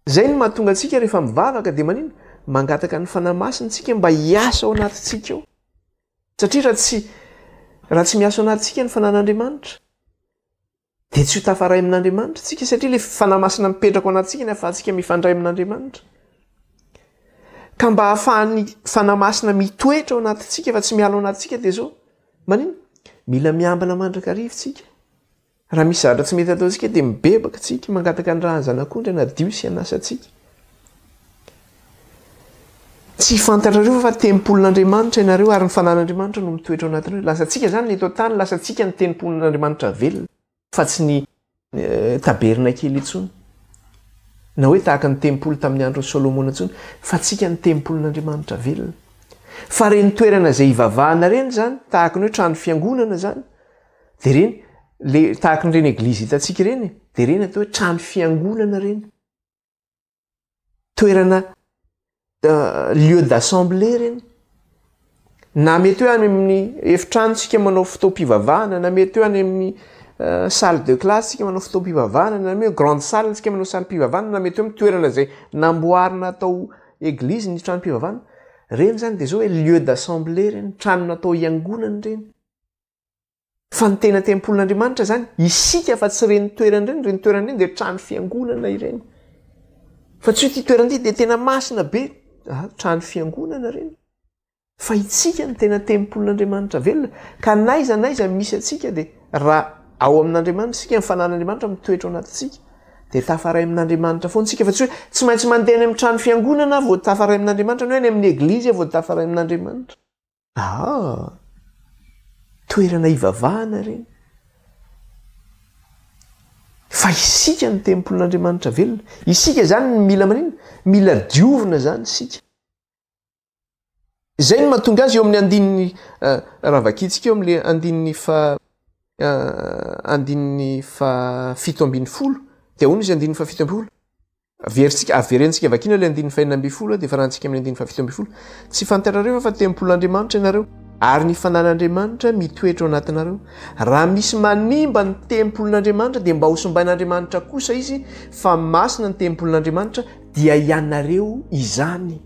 Izay no mahatonga antsika rehefa mivavaka dia manina? Mangataka ny Fanahy Masina isika mba hiasa ao anatintsika ao. Satria raha tsy raha tsy miasa ao anatintsika ny fanan'Andriamanitra dia tsy ho tafaray amin'Andriamanitra isika satria ilay Fanahy Masina mipetraka ao anatintsika ny ahafahantsika mifandray amin'Andriamanitra. Ka mba hahafahan'ny Fanahy Masina mitoetra ao anatintsika fa tsy miala ao anatintsika dia izao, maninona? Mila miambina mandrakariva isika. Raha misy zavatra tsy mety ataontsika dia mibebaka isika, mangataka ny ran'ny Zanak'ondry hanadio sy hanasa antsika. Tsy fantatrareo fa tempolin'Andriamanitra ianareo ary ny Fanahin'Andriamanitra no mitoetra ao anatinareo. Lasa antsika izany ny eto an-tany, lasa antsika ny tempolin'Andriamanitra velona fa tsy ny tabernakely intsony, na hoe tahaka ny tempoly tamin'ny andron'i Solomona intsony, fa antsika ny tempolin'Andriamanitra velona. Fa ireny toerana izay ivavahana ireny izany, tahaka ny hoe trano fiangonana izany, dia ireny, le tahaka an'ireny eglizy hitantsika ireny, dia ireny atao hoe trano fiangonana ireny. Toerana lieu d'assemblée ireny. Na mety hoe any amin'ny efitrano tsika manao fotoam-pivavahana, na mety hoe any amin'ny salle de classe tsika manao fotoam-pivavahana, na hoe grande salle tsika manao salle-pivavahana, na mety hoe amin'ny toerana izay namboarina atao eglizy ny trano-pivavahana. Ireny izany dia izao hoe lieu d'assemblée ireny, trano natao hiangonana ireny. Fa ny tena tempolin'Andriamanitra izany, isika fa tsy ireny toerana ireny, ireny toerana ireny dia trano fiangonana ireny. Fa tsy hoe ity toerana ity dia tena masina be, ah, trano fiangonana ireny. Fa isika no tena tempolin'Andriamanitra velona, ka n'aiza n'aiza misy antsika dia raha ao amin'Andriamanitra isika, ny fanan'Andriamanitra mitoetra ao anatintsika, dia tafaray amin'Andriamanitra foana isika, fa tsy hoe tsy maintsy mandeha any amin'ny trano fiangonana aho vao tafaray amin'Andriamanitra, na hoe any amin'ny eglizy aho vao tafaray amin'Andriamanitra. Aa! Toerana ivavahana ireny. Fa isika no tempolin'Andriamanitra velona. Isika izany no mila maninona? Mila diovina izany isika. Izay no mahatonga azy eo amin'ny andininy eh, raha vakintsika eo amin'ilay andininy fa eh, andininy fa 17 dia ahoana izy andininy fa 17? Averintsika, averentsika vakiana ilay andininy fahenina ambin'ny folo dia farantsika amin'ny andininy fahafito ambin'ny folo. Tsy fantatrareo va fa tempolin'Andriamanitra ianareo, ary ny fanan'Andriamanitra mitoetra ao anatinareo? Raha misy manimba ny tempolin'Andriamanitra dia mba hosimbain'Andriamanitra kosa izy, fa masina ny tempolin'Andriamanitra, dia ianareo izany.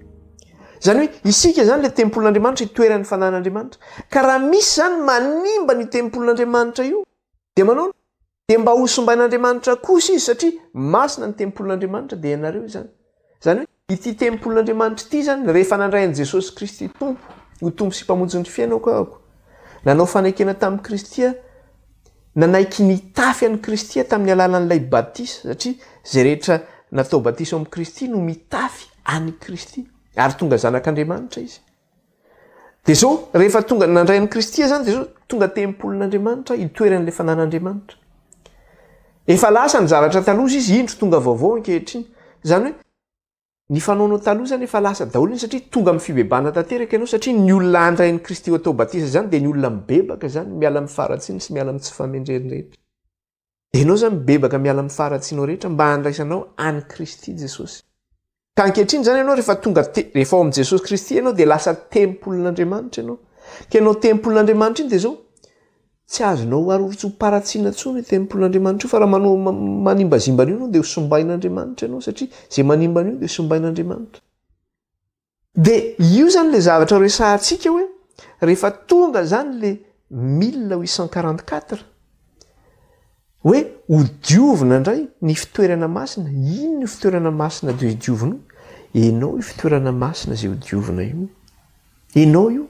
Izany hoe isika izany ilay tempolin'Andriamanitra, itoeran'ny fanan'Andriamanitra. Ka raha misy izany manimba ny tempolin'Andriamanitra io, dia manao Dia mba ho simbain'Andriamanitra kosa izy satria masina ny tempolin'Andriamanitra dia ianareo izany. Izany hoe ity tempolin'Andriamanitra ity izany rehefa nandray an'i Jesosy Kristy Tompo ho Tompo sy Mpamonjy ny fiainako ahako, nanao fanekena tamin'i Kristy aho, nanaiky nitafy an'i Kristy aho tamin'ny alalan'ilay batisa satria izay rehetra natao batisa ao amin'i Kristy no mitafy an'i Kristy ary tonga zanak'Andriamanitra izy. Dia izao, rehefa tonga nandray an'i Kristy izany, dia izao, tonga tempolin'Andriamanitra, itoeran'ilay fanan'Andriamanitra. Efa lasa ny zavatra taloha izy, indro tonga vaovao ankehitriny. Izany hoe, ny fanaonao taloha izany efa lasa daholo iny satria tonga amin'ny fibebahana tanteraka ianao satria ny olona handray an'i Kristy ho atao batisa izany dia ny olona mibebaka izany, miala amin'ny faharatsiana sy miala amin'ny tsy fahamendrehana rehetra. Ianao izany mibebaka miala amin'ny faharatsianao rehetra mba handraisanao an'i Kristy Jesosy. Ka ankehitriny izany ianao rehefa tonga te, rehefa ao amin'i Jesosy Kristy ianao dia lasa tempolin'Andriamanitra ianao. Ka ianao tempolin'Andriamanitra iny dia izao, tsy azonao arorotsom-paratsiana intsony io tempolin'Andriamanitra io fa raha manao manimbazimba an'io ianao dia ho simbain'Andriamanitra ianao satria izay manimba an'io dia simbain'Andriamanitra. Dia io izany ilay zavatra resahantsika hoe rehefa tonga izany le 1844 hoe hodiovina indray ny fitoerana masina, inona io fitoerana masina dia hodiovina io? Enao io fitoerana masina izay hodiovina io. Enao io.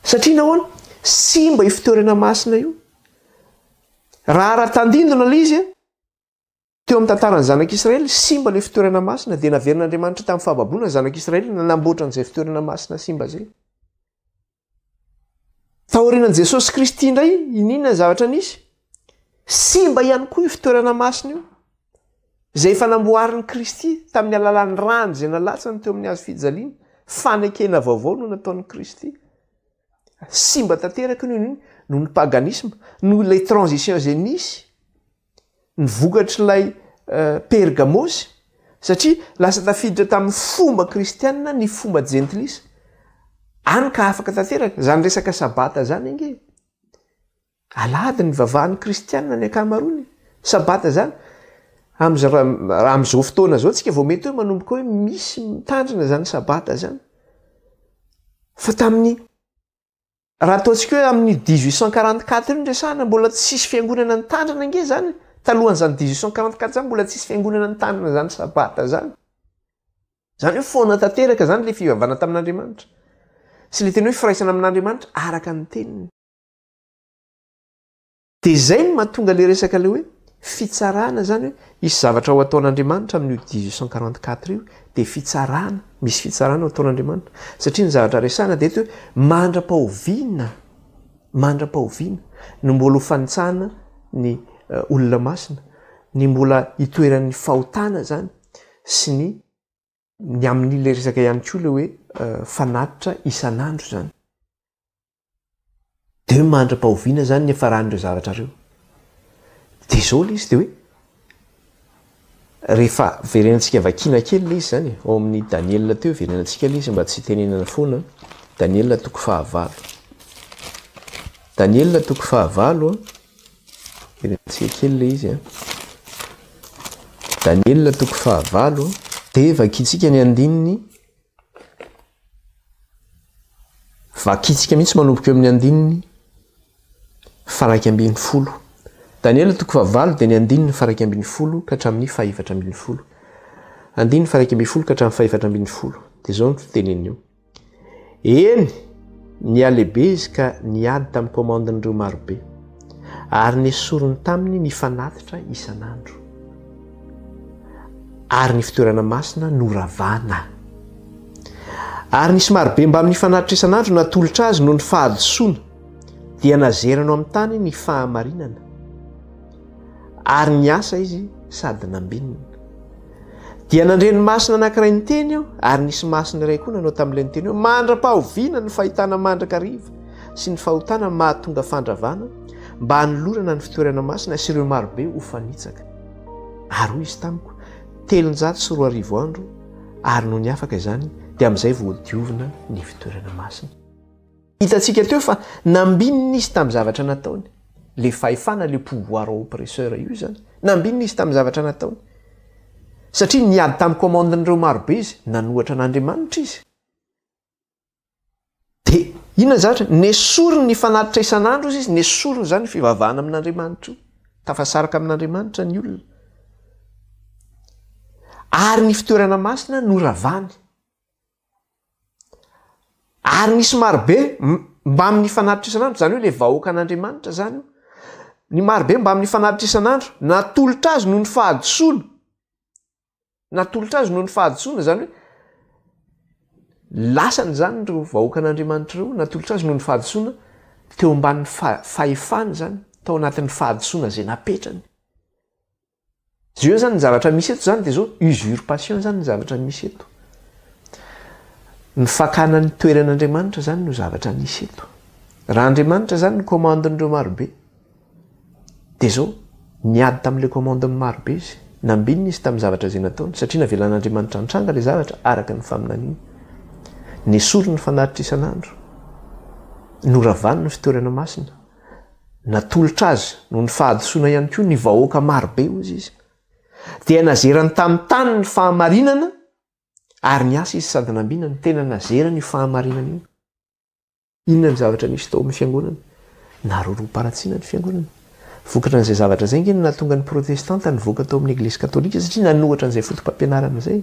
Satria nahoana? Simba io fitoerana masina io. Raha ara-tandindona ilay izy, Teo amin'ny tantaran'ny Zanak'Israely, simba ilay fitoerana masina, dia naverin'Andriamanitra tamin'ny fahababoana ny Zanak'Israely nanamboatra an'izay fitoerana masina simba izay. Taorianan'i Jesosy Kristy indray, inona ny zavatra nisy? Simba ihany koa io fitoerana masina io, izay efa namboarin'i Kristy tamin'ny alalan'ny rany izay nalatsany teo amin'ny hazo fijaliana. Fanekena vaovao no nataon'i Kristy. Simba tanteraka io noho ny paganisma, noho ilay transition izay nisy. ny vokatr'ilay Pergamosy, satria lasa tafiditra tamin'ny fomba kristianina ny fomba jentilisa. Any ka afaka tanteraka. Izany resaka sabata izany ange. Alahady ny vavahan'ny kristianina ny ankamaroany. Sabata izany. Amin'izao fotoana izao tsika vao mety hoe manomboka hoe misy mitandrina izany sabata izany. Fa tamin'ny Raha ataontsika hoe amin'ny 1844 io no resahana, mbola tsisy fiangonana nitandrina ange izany. Talohan'izany 1844 izany mbola tsisy fiangonana nitandrina izany sabata izany. Izany hoe foana tanteraka izany ilay fivavahana tamin'Andriamanitra. Sy ilay tena hoe firaisana amin'Andriamanitra araka ny teniny. Dia izay no mahatonga ilay resaka ilay hoe fitsarana izany hoe hisy zavatra ho ataon'Andriamanitra amin'io 1844 io dia fitsarana, misy fitsarana ho ataon'Andriamanitra. Satria ny zavatra resahana dia eto hoe mandra-pahoviana, mandra-pahoviana no mbola ho fanitsahana ny eh, olona masina, ny mbola hitoeran'ny fahotana izany sy ny ny amin'ilay resaka ihany koa ilay hoe eh, fanatitra isan'andro izany. Dia hoe mandra-pahoviana izany ny hiafaran'ireo zavatra ireo? Dia izao ilay izy, dia hoe rehefa verenantsika vakiana kely ilay izy izany e, ao amin'ny Daniela teo, verenantsika ilay izy mba tsy hitenenana foana, Daniela toko fahavalo. Daniela toko fahavalo, verenantsika kely ilay izy. Daniela toko fahavalo, dia vakintsika ny andininy Vakintsika mihitsy manomboka eo amin'ny andininy faha-11. Daniela toko fahavalo dia ny andininy faha-11 ka hatramin'ny faha-14. Andininy faha-11 ka hatramin'ny faha-14. Dia izao no fiteneniny eo. Eny, nihalehibe izy ka niady tamin'ny komandin'ireo marobe, ary nesoriny taminy ny fanatitra isan'andro. Ary ny fitoerana masina noravana. Ary nisy marobe mbamin'ny fanatitra isan'andro natolotra azy noho ny fahadisoana, dia nazerany ho amin'ny tany ny fahamarinana. Ary niasa izy sady nambinina. Dia nandre ny masina anankiray niteny aho, ary nisy masina iray koa nanao tamin'ilay niteny hoe, Mandra-pahoviana ny fahitana mandrakariva sy ny fahotana mahatonga fandravana, mba hanolorana ny fitoerana masina sy ireo marobe ho fanitsaka. Ary hoy izy tamiko, 2300 andro, ary nony afaka izany, dia amin'izay vao hodiovina ny fitoerana masina. Hitantsika teo fa nambinina izy tamin'ny zavatra nataony. Le fahefana, le pouvoir oppresseur io izany. Nambinina izy tamin'ny zavatra nataony. Satria niady tamin'ny commande-n'ireo marobe izy, nanohatra an'Andriamanitra izy. Dia inona ny zavatra? Nesoriny ny fanatitra isan'andro izy, nesoriny izany ny fivavahana amin'Andriamanitra io. Tafasaraka amin'Andriamanitra ny olona. Ary ny fitoerana masina noravany. Ary nisy marobe mbamin'ny fanatitra isan'andro, izany hoe ilay vahoakan'Andriamanitra izany io. Ny marobe mbamin'ny fanatitra isan'andro, natolotra azy noho ny fahadisoana. Natolotra azy noho ny fahadisoana, izany hoe lasany izany ireo vahoakan'Andriamanitra ireo, natolotra azy noho ny fahadisoana teo ambanin'ny fahefany izany, tao anatin'ny fahadisoana izay napetrany. Jereo zany ny zavatra misy eto zany de zao usurpation zany ny zavatra misy eto. Ny fakana ny toeran'Andriamanitra zany no zavatra misy eto. Raha Andriamanitra zany ny commande-n'ireo marobe de zao niady tamin'ilay commande-n'ny marobe izy, nambinina izy tamin'ny zavatra izay nataony satria navelan'Andriamanitra nitranga ilay zavatra araka ny faminaniana. Nesoriny ny fanatitra isan'andro, noravany ny fitoerana masina. Natolotra azy noho ny fahadisoana ihany koa ny vahoaka marobe, hozy izy. Dia nazerany tamin'ny tany ny fahamarinana, ary niasa izy sady nambina ny tena nazerany io fahamarinana io. Inona ny zavatra nisy tao amin'ny fiangonana? Naroroham-paharatsiana ny fiangonana. Vokatra an'izay zavatra izay ange no nahatonga ny protestanta nivoaka tao amin'ny eglizy katolika satria nanohatra an'izay fotopampianarana izay.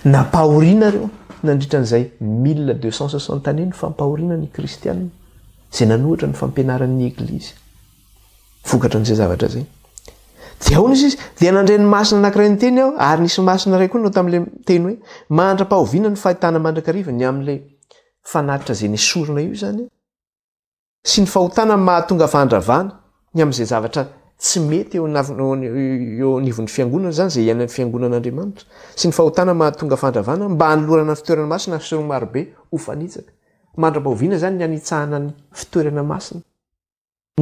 Nampahoriana ireo nandritra an'izay 1260 années ny fampahoriana ny kristianina. Izay nanohitra ny fampianaran'ny Eglizy. Vokatra an'izay zavatra izay. Dia ahoana izy izy? Dia nandre ny masina anankiray niteny aho, ary nisy masina iray koa nanao tamin'ilay teny hoe, mandra-pahoviana ny fahitana mandrakariva ny amin'ilay fanatitra izay nesorina io izany, sy ny fahotana mahatonga fandravana, ny amin'izay zavatra tsy mety eo eo anivon'ny fiangonana izany, izay iainan'ny fiangonan'Andriamanitra, sy ny fahotana mahatonga fandravana, mba hanolorana ny fitoerana masina sy ny marobe ho fanitsaka. Mandra-pahoviana izany ny hanitsahana ny fitoerana masina?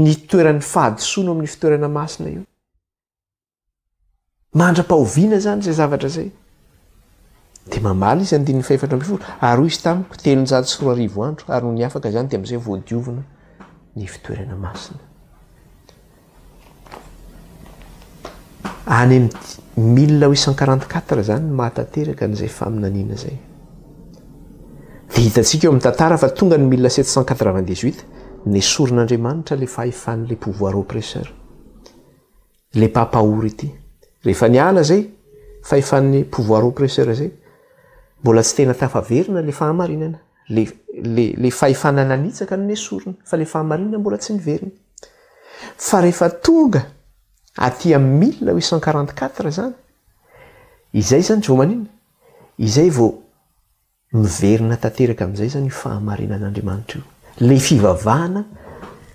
Ny toeran'ny fahadisoana ao amin'ny fitoerana masina io. Mandra-pahoviana izany izay zavatra izay? Dia mamaly izy andininy fahefatra ambin'ny folo, ary hoy izy tamiko, 2300 andro, ary nony afaka izany dia amin'izay voadiovina ny fitoerana masina. Any amin'ny 1844 izany no mahatanteraka an'izay faminaniana izay. Dia hitantsika eo amin'ny tantara fa tonga ny 1798, nesorin'Andriamanitra ilay fahefan'ilay pouvoir oppresseur, ilay mpampahory ity. Rehefa niala izay fahefan'ny pouvoir oppresseur izay, Mbola tsy tena tafaverina le fahamarinana. Le le le fahefana nanitsaka no nesorina fa le fahamarinana mbola tsy niverina. Fa rehefa tonga aty amin'ny 1844 zany, izay zany tsy vao maninona? Izay vao miverina tanteraka amin'izay zany io fahamarinan'Andriamanitra io. Le fivavahana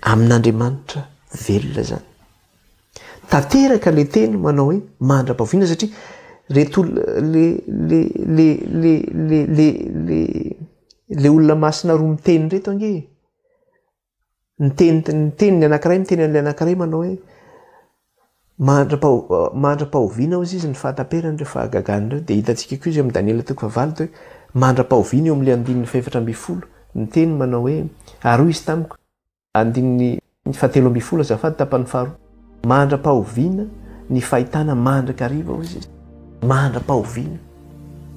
amin'Andriamanitra velona zany. Tanteraka le teny manao hoe mandra-pahoviana satria reto le le le le le le le le olona masina roa miteny reto ange e. Niteny niteny ny anankiray miteny an'ilay anankiray manao hoe mandra-paho mandra-pahoviana hozy izy ny fahataperan'ireo fahagagana ireo. Dia hitantsika koa izy amin'ny Daniela toko fahavalo dia hoe mandra-pahoviana eo amin'ilay andininy fahefatra ambin'ny folo niteny manao hoe ary hoy izy tamiko Andininy fahatelo ambin'ny folo azafady tapany faharoa. Mandra-pahoviana ny fahitana mandrakariva hoy izy. Mandra-pahoviana.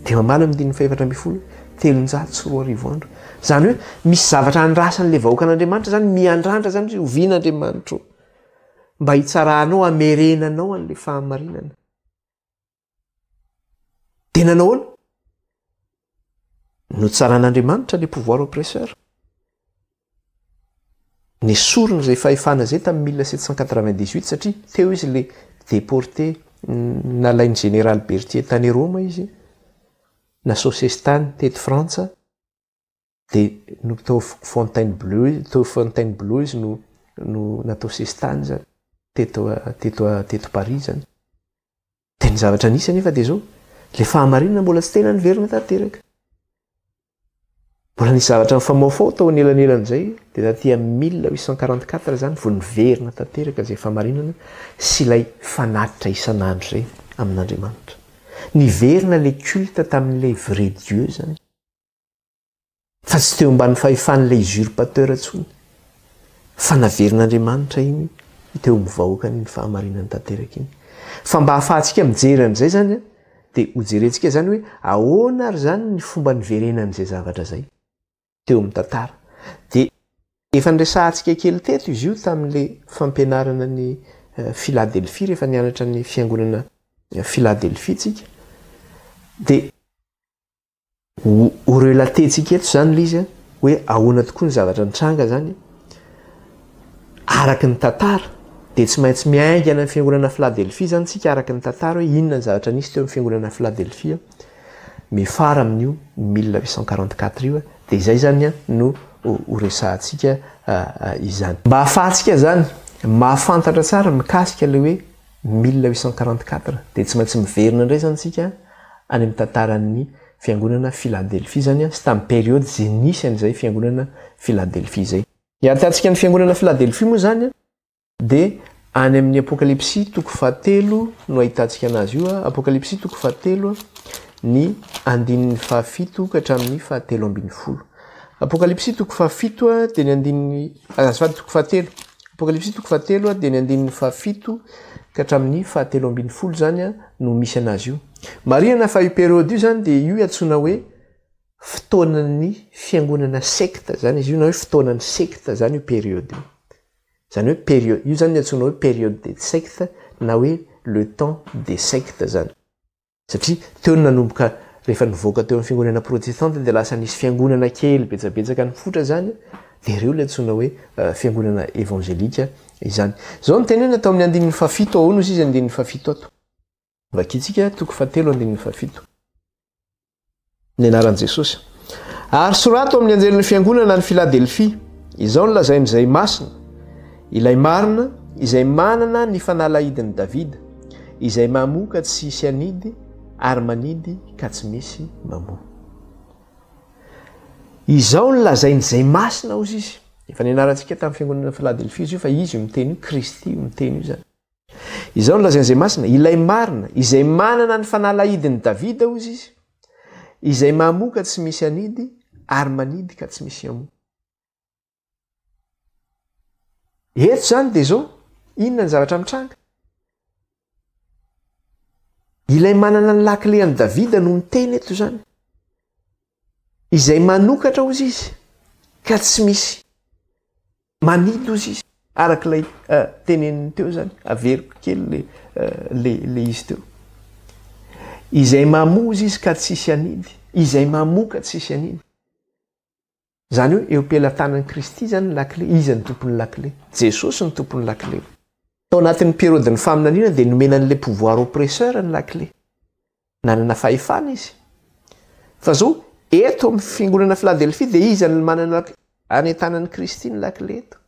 Dia mamaly amin'ny andininy fahefatra ambin'ny folo, 2300 andro. Izany hoe misy zavatra andrasan'ilay vahoakan'Andriamanitra izany, miandrandra izany hoe oviana Andriamanitra ô mba hitsaranao, hamerenanao an'ilay fahamarinana. Dia nanao ahoana? Notsaran'Andriamanitra le pouvoir oppresseur. Nesoriny izay fahefana izay tamin'ny 1798 satria teo izy le déporté nalain'ny général Berthier tany Roma izy, nasao sesitany teto Frantsa, dia no tao Fontainebleau izy, tao Fontainebleau izy no no natao sesitany zany teto teto teto Paris zany. Dia ny zavatra nisy anefa dia izao, ilay fahamarinana mbola tsy tena niverina tanteraka. Mbola nisy zavatra nifamaofao tao anelanelan'izay, dia taty amin'ny 1844 izany vao niverina tanteraka izay fahamarinana sy ilay fanatitra isan'andro izay amin'Andriamanitra. Niverina ilay culte tamin'ilay vrai Dieu izany. Fa tsy teo ambany fahefan'ilay usurpateur intsony, fa naverin'Andriamanitra iny teo amin'ny vahoakany iny fahamarinany tanteraka iny. Fa mba hahafahantsika mijery an'izay izany an, dia hojerentsika izany hoe ahoana ary izany ny fomba niverenan'izay zavatra izay teo amin'ny tantara. Dia efa niresahantsika kely teto izy io tamin'ilay fampianarana ny Philadelphie, rehefa nianatra ny fiangonana Philadelphie tsika. Dia Ho relater-tsika eto izany ilay izy hoe ahoana tokoa ny zavatra nitranga izany araka ny tantara dia tsy maintsy miainga any amin'ny fiangonana Philadelphia izany tsika araka ny tantara hoe inona ny zavatra nisy teo amin'ny fiangonana Philadelphia mifara amin'io 1844 io dia izay izany no ho resahantsika izany. Mba ahafahantsika izany mahafantatra tsara mikasika ilay hoe 1844 dia tsy maintsy miverina indray izany isika any amin'ny tantaran'ny fiangonana Philadelphie izany sy tamin'ny période izay nisy an'izay fiangonana Philadelphie izay. Ny ahitantsika ny fiangonana Philadelphie moa izany dia any amin'ny Apokalypsy toko fahatelo no ahitantsika anazy io, Apokalypsy toko fahatelo ny andininy fahafito ka hatramin'ny fahatelo ambin'ny folo. Apokalypsy toko fahafito dia ny andininy, azafady toko fahatelo. Apokalypsy toko fahatelo dia ny andininy fahafito ka hatramin'ny fahatelo ambin'ny folo izany no misy anazy io. Marihana fa io période io izany dia io iantsoana hoe fotoanan'ny fiangonana secte izany izy io na hoe fotoanan'ny secte izany io période io. Izany hoe période, io izany no iantsoana hoe période des sectes na hoe le temps des sectes izany. Satria teo no nanomboka rehefa nivoaka teo amin'ny fiangonana protestanta dia lasa nisy fiangonana kely betsabetsaka nifotra izany dia ireo ilay antsoina hoe fiangonana evangelika izany. Izao no tenenina tao amin'ny andininy fahafito, ahoana ozy izy andininy fahafito ato? Vakintsika toko fahatelo andininy fahafito. Ny anaran'i Jesosy. Ary sorato amin'ny anjelin'ny fiangonana any Filadelfia, izao no lazain'izay masina, ilay marina, izay manana ny fanalahidin'i Davida, izay mamoa ka tsy hisy hanidy, ary manidy ka tsy misy mamoa. Izao no lazain'izay masina, hozy izy. Efa nianarantsika tamin'ny fiangonana Filadelfia izy io, fa izy io miteny io, Kristy io miteny io izany. Izao no lazain'izay masina, ilay marina, izay manana ny fanalahidin'i Davida, hozy izy, izay mamoa ka tsy misy hanidy, ary manidy ka tsy misy hamoa. Eto izany dia izao, inona ny zavatra mitranga? Ilay manana ny lakile an'i Davida no miteny eto izany. Izay manokatra hozy izy ka tsy misy Manidy ozy izy, araka ilay teneniny teo izany, averiko kely le le le izy teo. Izay mamoa ozy izy ka tsisy hanidy, Izay mamoka tsisy an'iny. Izany hoe eo am-pelatanan'i Kristy izany ny lakile. Iza no tompon'ny lakile? Jesosy no tompon'ny lakile. Tao anatin'ny periodin'ny faminaniana dia nomena an'ilay pouvoir oppresseur ny lakile. Nanana fahefana izy. Fa zao, eto amin'ny fiangonana Filadelfia dia iza no manana lakile? Any an-tanan'i Kristy ny lakile eto.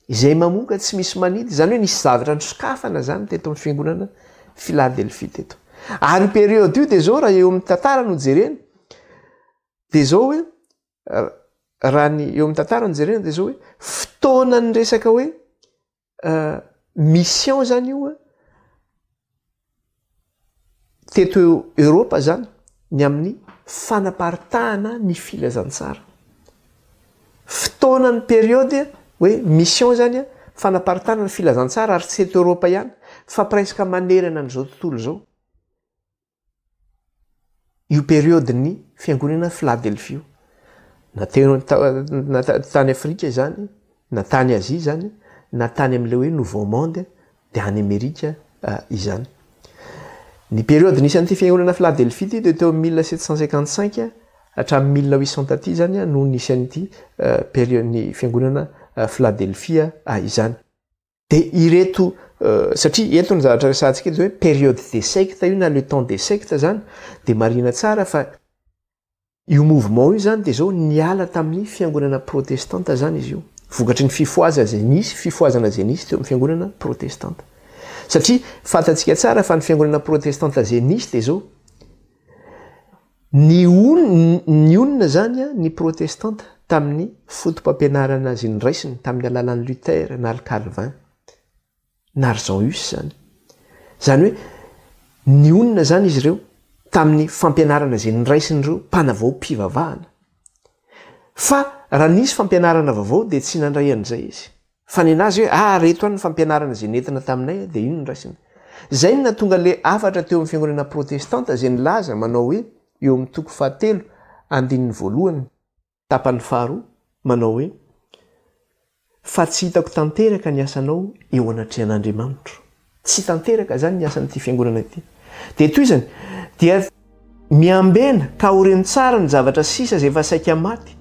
Izay mamoka tsy misy manidy, izany hoe nisy zavatra nosokafana izany teto amin'ny fiangonana Filadelfia teto. Ary io période io dia zao raha eo amin'ny tantara no jerena, dia zao hoe raha ny eo amin'ny tantara no jerena dia zao hoe fotoanan'ny resaka hoe mission zany io teto Eoropa zany ny amin'ny fanaparitahana ny filazantsara. Fotoana ny période hoe mission zany fanaparitahana ny filazantsara ary tsy teto Eoropa ihany fa presque manerana an'izao tontolo izao. Io période ny fiangonana Philadelphie io. Na teo na tany Afrika izany, na tany Azia izany, na tany amin'ilay hoe nouveau monde dia any Amerika izany. Ny période nisy an'ity fiangonana Philadelphie ity dia teo amin'ny 1755 hatramin'ny 1800 taty izany no nisy an'ity période ny fiangonana Philadelphie izany. Dia ireto, satria eto ny zavatra resahantsika eto hoe période des sectes io na le temps des sectes zany, dia marihina tsara fa io mouvement io zany dia zao niala tamin'ny fiangonana protestanta zany izy io, vokatry ny fifohaza izay nisy, fifohazana izay nisy teo amin'ny fiangonana protestanta. Satria fantatsika tsara fa ny fiangonana protestanta izay nisy dia zao, Nionona izany ny Protestanta tamin'ny foto-pampianarana izay noraisiny tamin'ny alalan'i Luther na ry Calvin na ry Jean Hus izany. Izany hoe nionona izany izy ireo tamin'ny fampianarana izay noraisin'ireo mpanavao-pivavahana. Fa raha nisy fampianarana vaovao dia tsy nandray an'izay izy. Fa nenazy hoe ah reto any ny fampianarana izay nentina taminay dia io no raisina. Izay no nahatonga ilay hafatra teo amin'ny fiangonana protestanta izay nilaza manao hoe eo amin'ny toko fahatelo andininy voalohany tapany faharoa manao hoe fa tsy hitako tanteraka ny asanao eo anatrehan'Andriamanitro. Tsy tanteraka izany ny asan'ity fiangonana ity. Dia tohizany, dia miambena ka aoreno tsara ny zavatra sisa izay efa saika maty,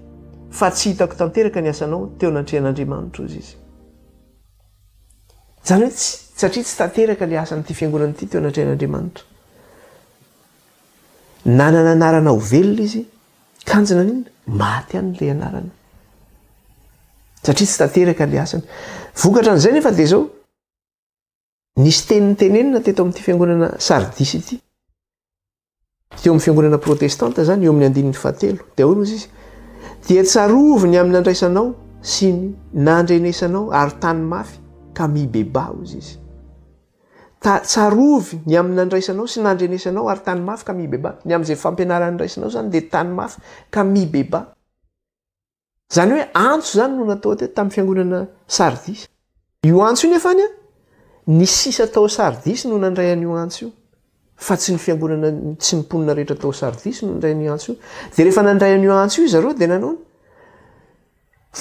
fa tsy hitako tanteraka ny asanao teo anatrehan'Andriamanitra, hozy izy. Izany hoe tsy, satria tsy tanteraka ilay asan'ity fiangonana ity teo anatrehan'Andriamanitra. Nanana anarana ho velona izy, kanjo naninona? Maty ihany ilay anarana. Satria tsy tanteraka ilay asany. Vokatra an'izay nefa dia izao, Nisy teny notenenina teto amin'ity fiangonana Sardisy ity. Teo amin'ny fiangonana protestanta izany, eo amin'ny andininy fahatelo. Dia ahoana hozy izy? Dia tsarovy ny amin'ny nandraisanao sy ny nandrenesanao ary tany mafy ka mibebaha hozy izy. Ta, tsarovy ny amin'ny nandraisanao sy nandrenesanao ary tany mafy ka mibebaha. Ny amin'izay fampianarana noraisinao izany dia tany mafy ka mibebaha. Izany hoe antso izany no natao teto tamin'ny fiangonana Sardisy. Io antso io nefa any ny sisa tao Sardisy no nandray an'io antso io. Fa tsy ny fiangonana, tsy ny mponina rehetra tao Sardisy no nandray an'io antso io. Dia rehefa nandray an'io antso io zareo dia nanao ny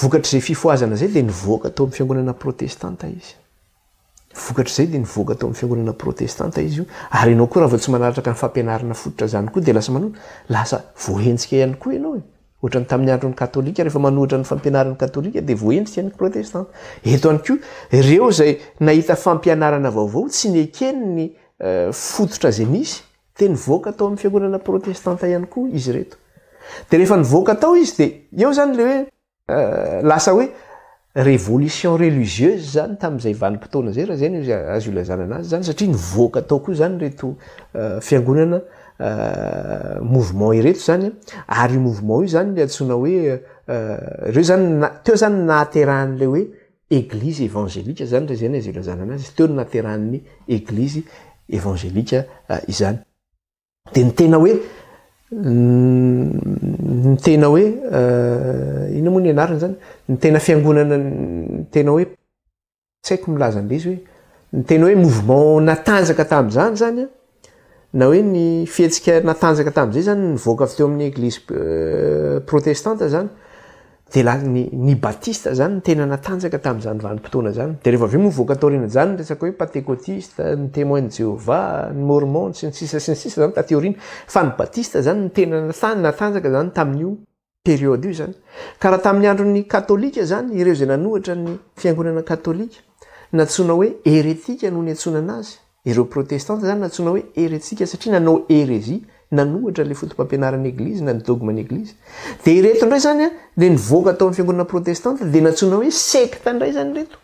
vokatr'izay fifohazana izay dia nivoaka tao amin'ny fiangonana protestanta izy. Vokatr'izay dia nivoaka tao amin'ny fiangonana protestanta izy io. Ary ianao koa raha vao tsy manaraka ny fampianarana fototra izany koa dia lasa manao, lasa voahenjika ihany koa ianao e. Ohatran'ny tamin'ny andron'ny katolika, rehefa manohitra ny fampianaran'ny katolika dia voahenjika ny protestanta. Eto ihany koa, ireo izay nahita fampianarana vaovao tsy nekeny ny fototra izay nisy dia nivoaka tao amin'ny fiangonana protestanta ihany koa izy ireto. Dia rehefa nivoaka tao izy dia eo izany ilay hoe Lasa hoe révolution religieuse zany tamin'izay vanim-potoana izay raha izay no azo ilazana anazy zany satria nivoaka tao koa zany ireto fiangonana mouvement ireto zany ary io mouvement io zany le antsoina hoe ireo zany teo zany nahaterahan'ilay hoe église évangélique zany raha izay no azo ilazana anazy teo no nahaterahan'ny église évangélique izany. Dia ny tena hoe ny tena hoe inona moa ny anarany zany? Ny tena fiangonana ny tena hoe tsy haiko milaza an'ilay izy hoe ny tena hoe mouvement natanjaka tamin'izany zany an, na hoe ny fihetsika natanjaka tamin'izay zany nivoaka avy teo amin'ny eglizy protestanta zany. Dia la, ny, ny batista zany no tena natanjaka tamin'izany vanim-potoana izany. Dia rehefa avy eo moa voaka taorian'izany ny resaka hoe pantekotista, ny Témoins de Jéhovah, ny Mormons, sy ny sisa sy ny sisa zany taty aoriana. Fa ny batista zany no tena natanjaka zany tamin'io période io zany. Ka raha tamin'ny andron'ny katolika zany, ireo izay nanohitra ny fiangonana katolika, nantsoina hoe heretika no niantsoana anazy. Ireo protestanta zany nantsoina hoe heretika satria nanao hérésie, nanohitra ilay foto-pampianaran'ny eglizy na ny dogme-n'ny eglizy. Dia ireto indray zany an, dia nivoaka tao amin'ny fiangonana protestanta dia nantsoina hoe sekta indray zany ireto.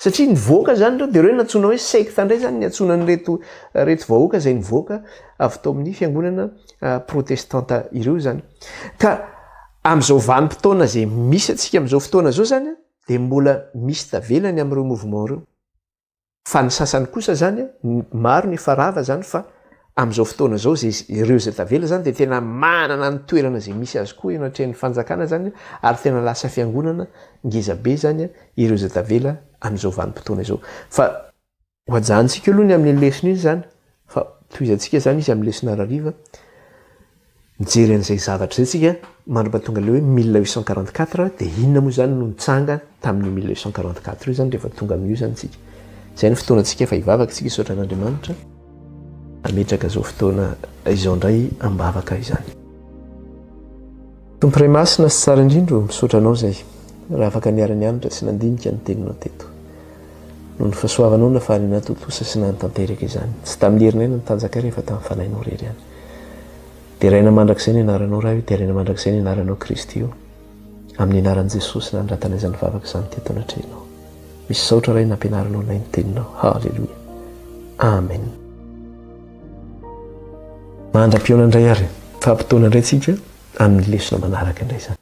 Satria nivoaka zany ireo dia ireo nantsoina hoe sekta indray zany niantsoana an'ireto ireto vahoaka izay nivoaka avy tao amin'ny fiangonana protestanta ireo zany. Ka amin'izao vanim-potoana izay misy antsika amin'izao fotoana izao zany an, dia mbola misy tavela ny amin'ireo mouvement ireo. Fa ny sasany kosa zany maro ny efa rava zany fa amin'izao fotoana izao zay ireo izay tavela zany dia tena manana ny toerana izay misy azy koa eo anatrehan'ny fanjakana zany ary tena lasa fiangonana ngeza be zany ireo izay tavela amin'izao vanim-potoana izao. Fa ho ajanontsika aloha ny amin'iny lesona iny zany fa tohizantsika zany izy amin'ny lesona harariva. Mijery an'izay zavatra izay tsika mandra-pahatonga ilay hoe 1844 dia inona moa izany no nitsanga tamin'io 1844 io izany rehefa tonga amin'io izany tsika. Izay ny fotoanantsika fa hivavaka tsika hisaotra an'Andriamanitra hametraka izao fotoana izao indray am-bavaka izany. Tompo Ray Masina sy Tsara indrindra ô, misaotra Anao izay raha afaka niara-nianatra sy nandinika ny Teninao teto. Noho ny fahasoavanao nafahana nahatontosa sy nahatanteraka izany. Tsy tamin'ny herinay na ny tanjakay rehefa tamin'ny Fanahinao irery ihany. Deraina mandrakizay ny anaranao Ray o, deraina mandrakizay ny anaranao Kristy o. Amin'ny anaran'i Jesosy nanoratana izany vavaka izany teto anatrehanao. Misaotra Ray nampianarinao anay ny teninao. Haleloia. Amen. Mandra-pihaona indray ary. Fampitaona indray tsika amin'ny lesona manaraka indray izany.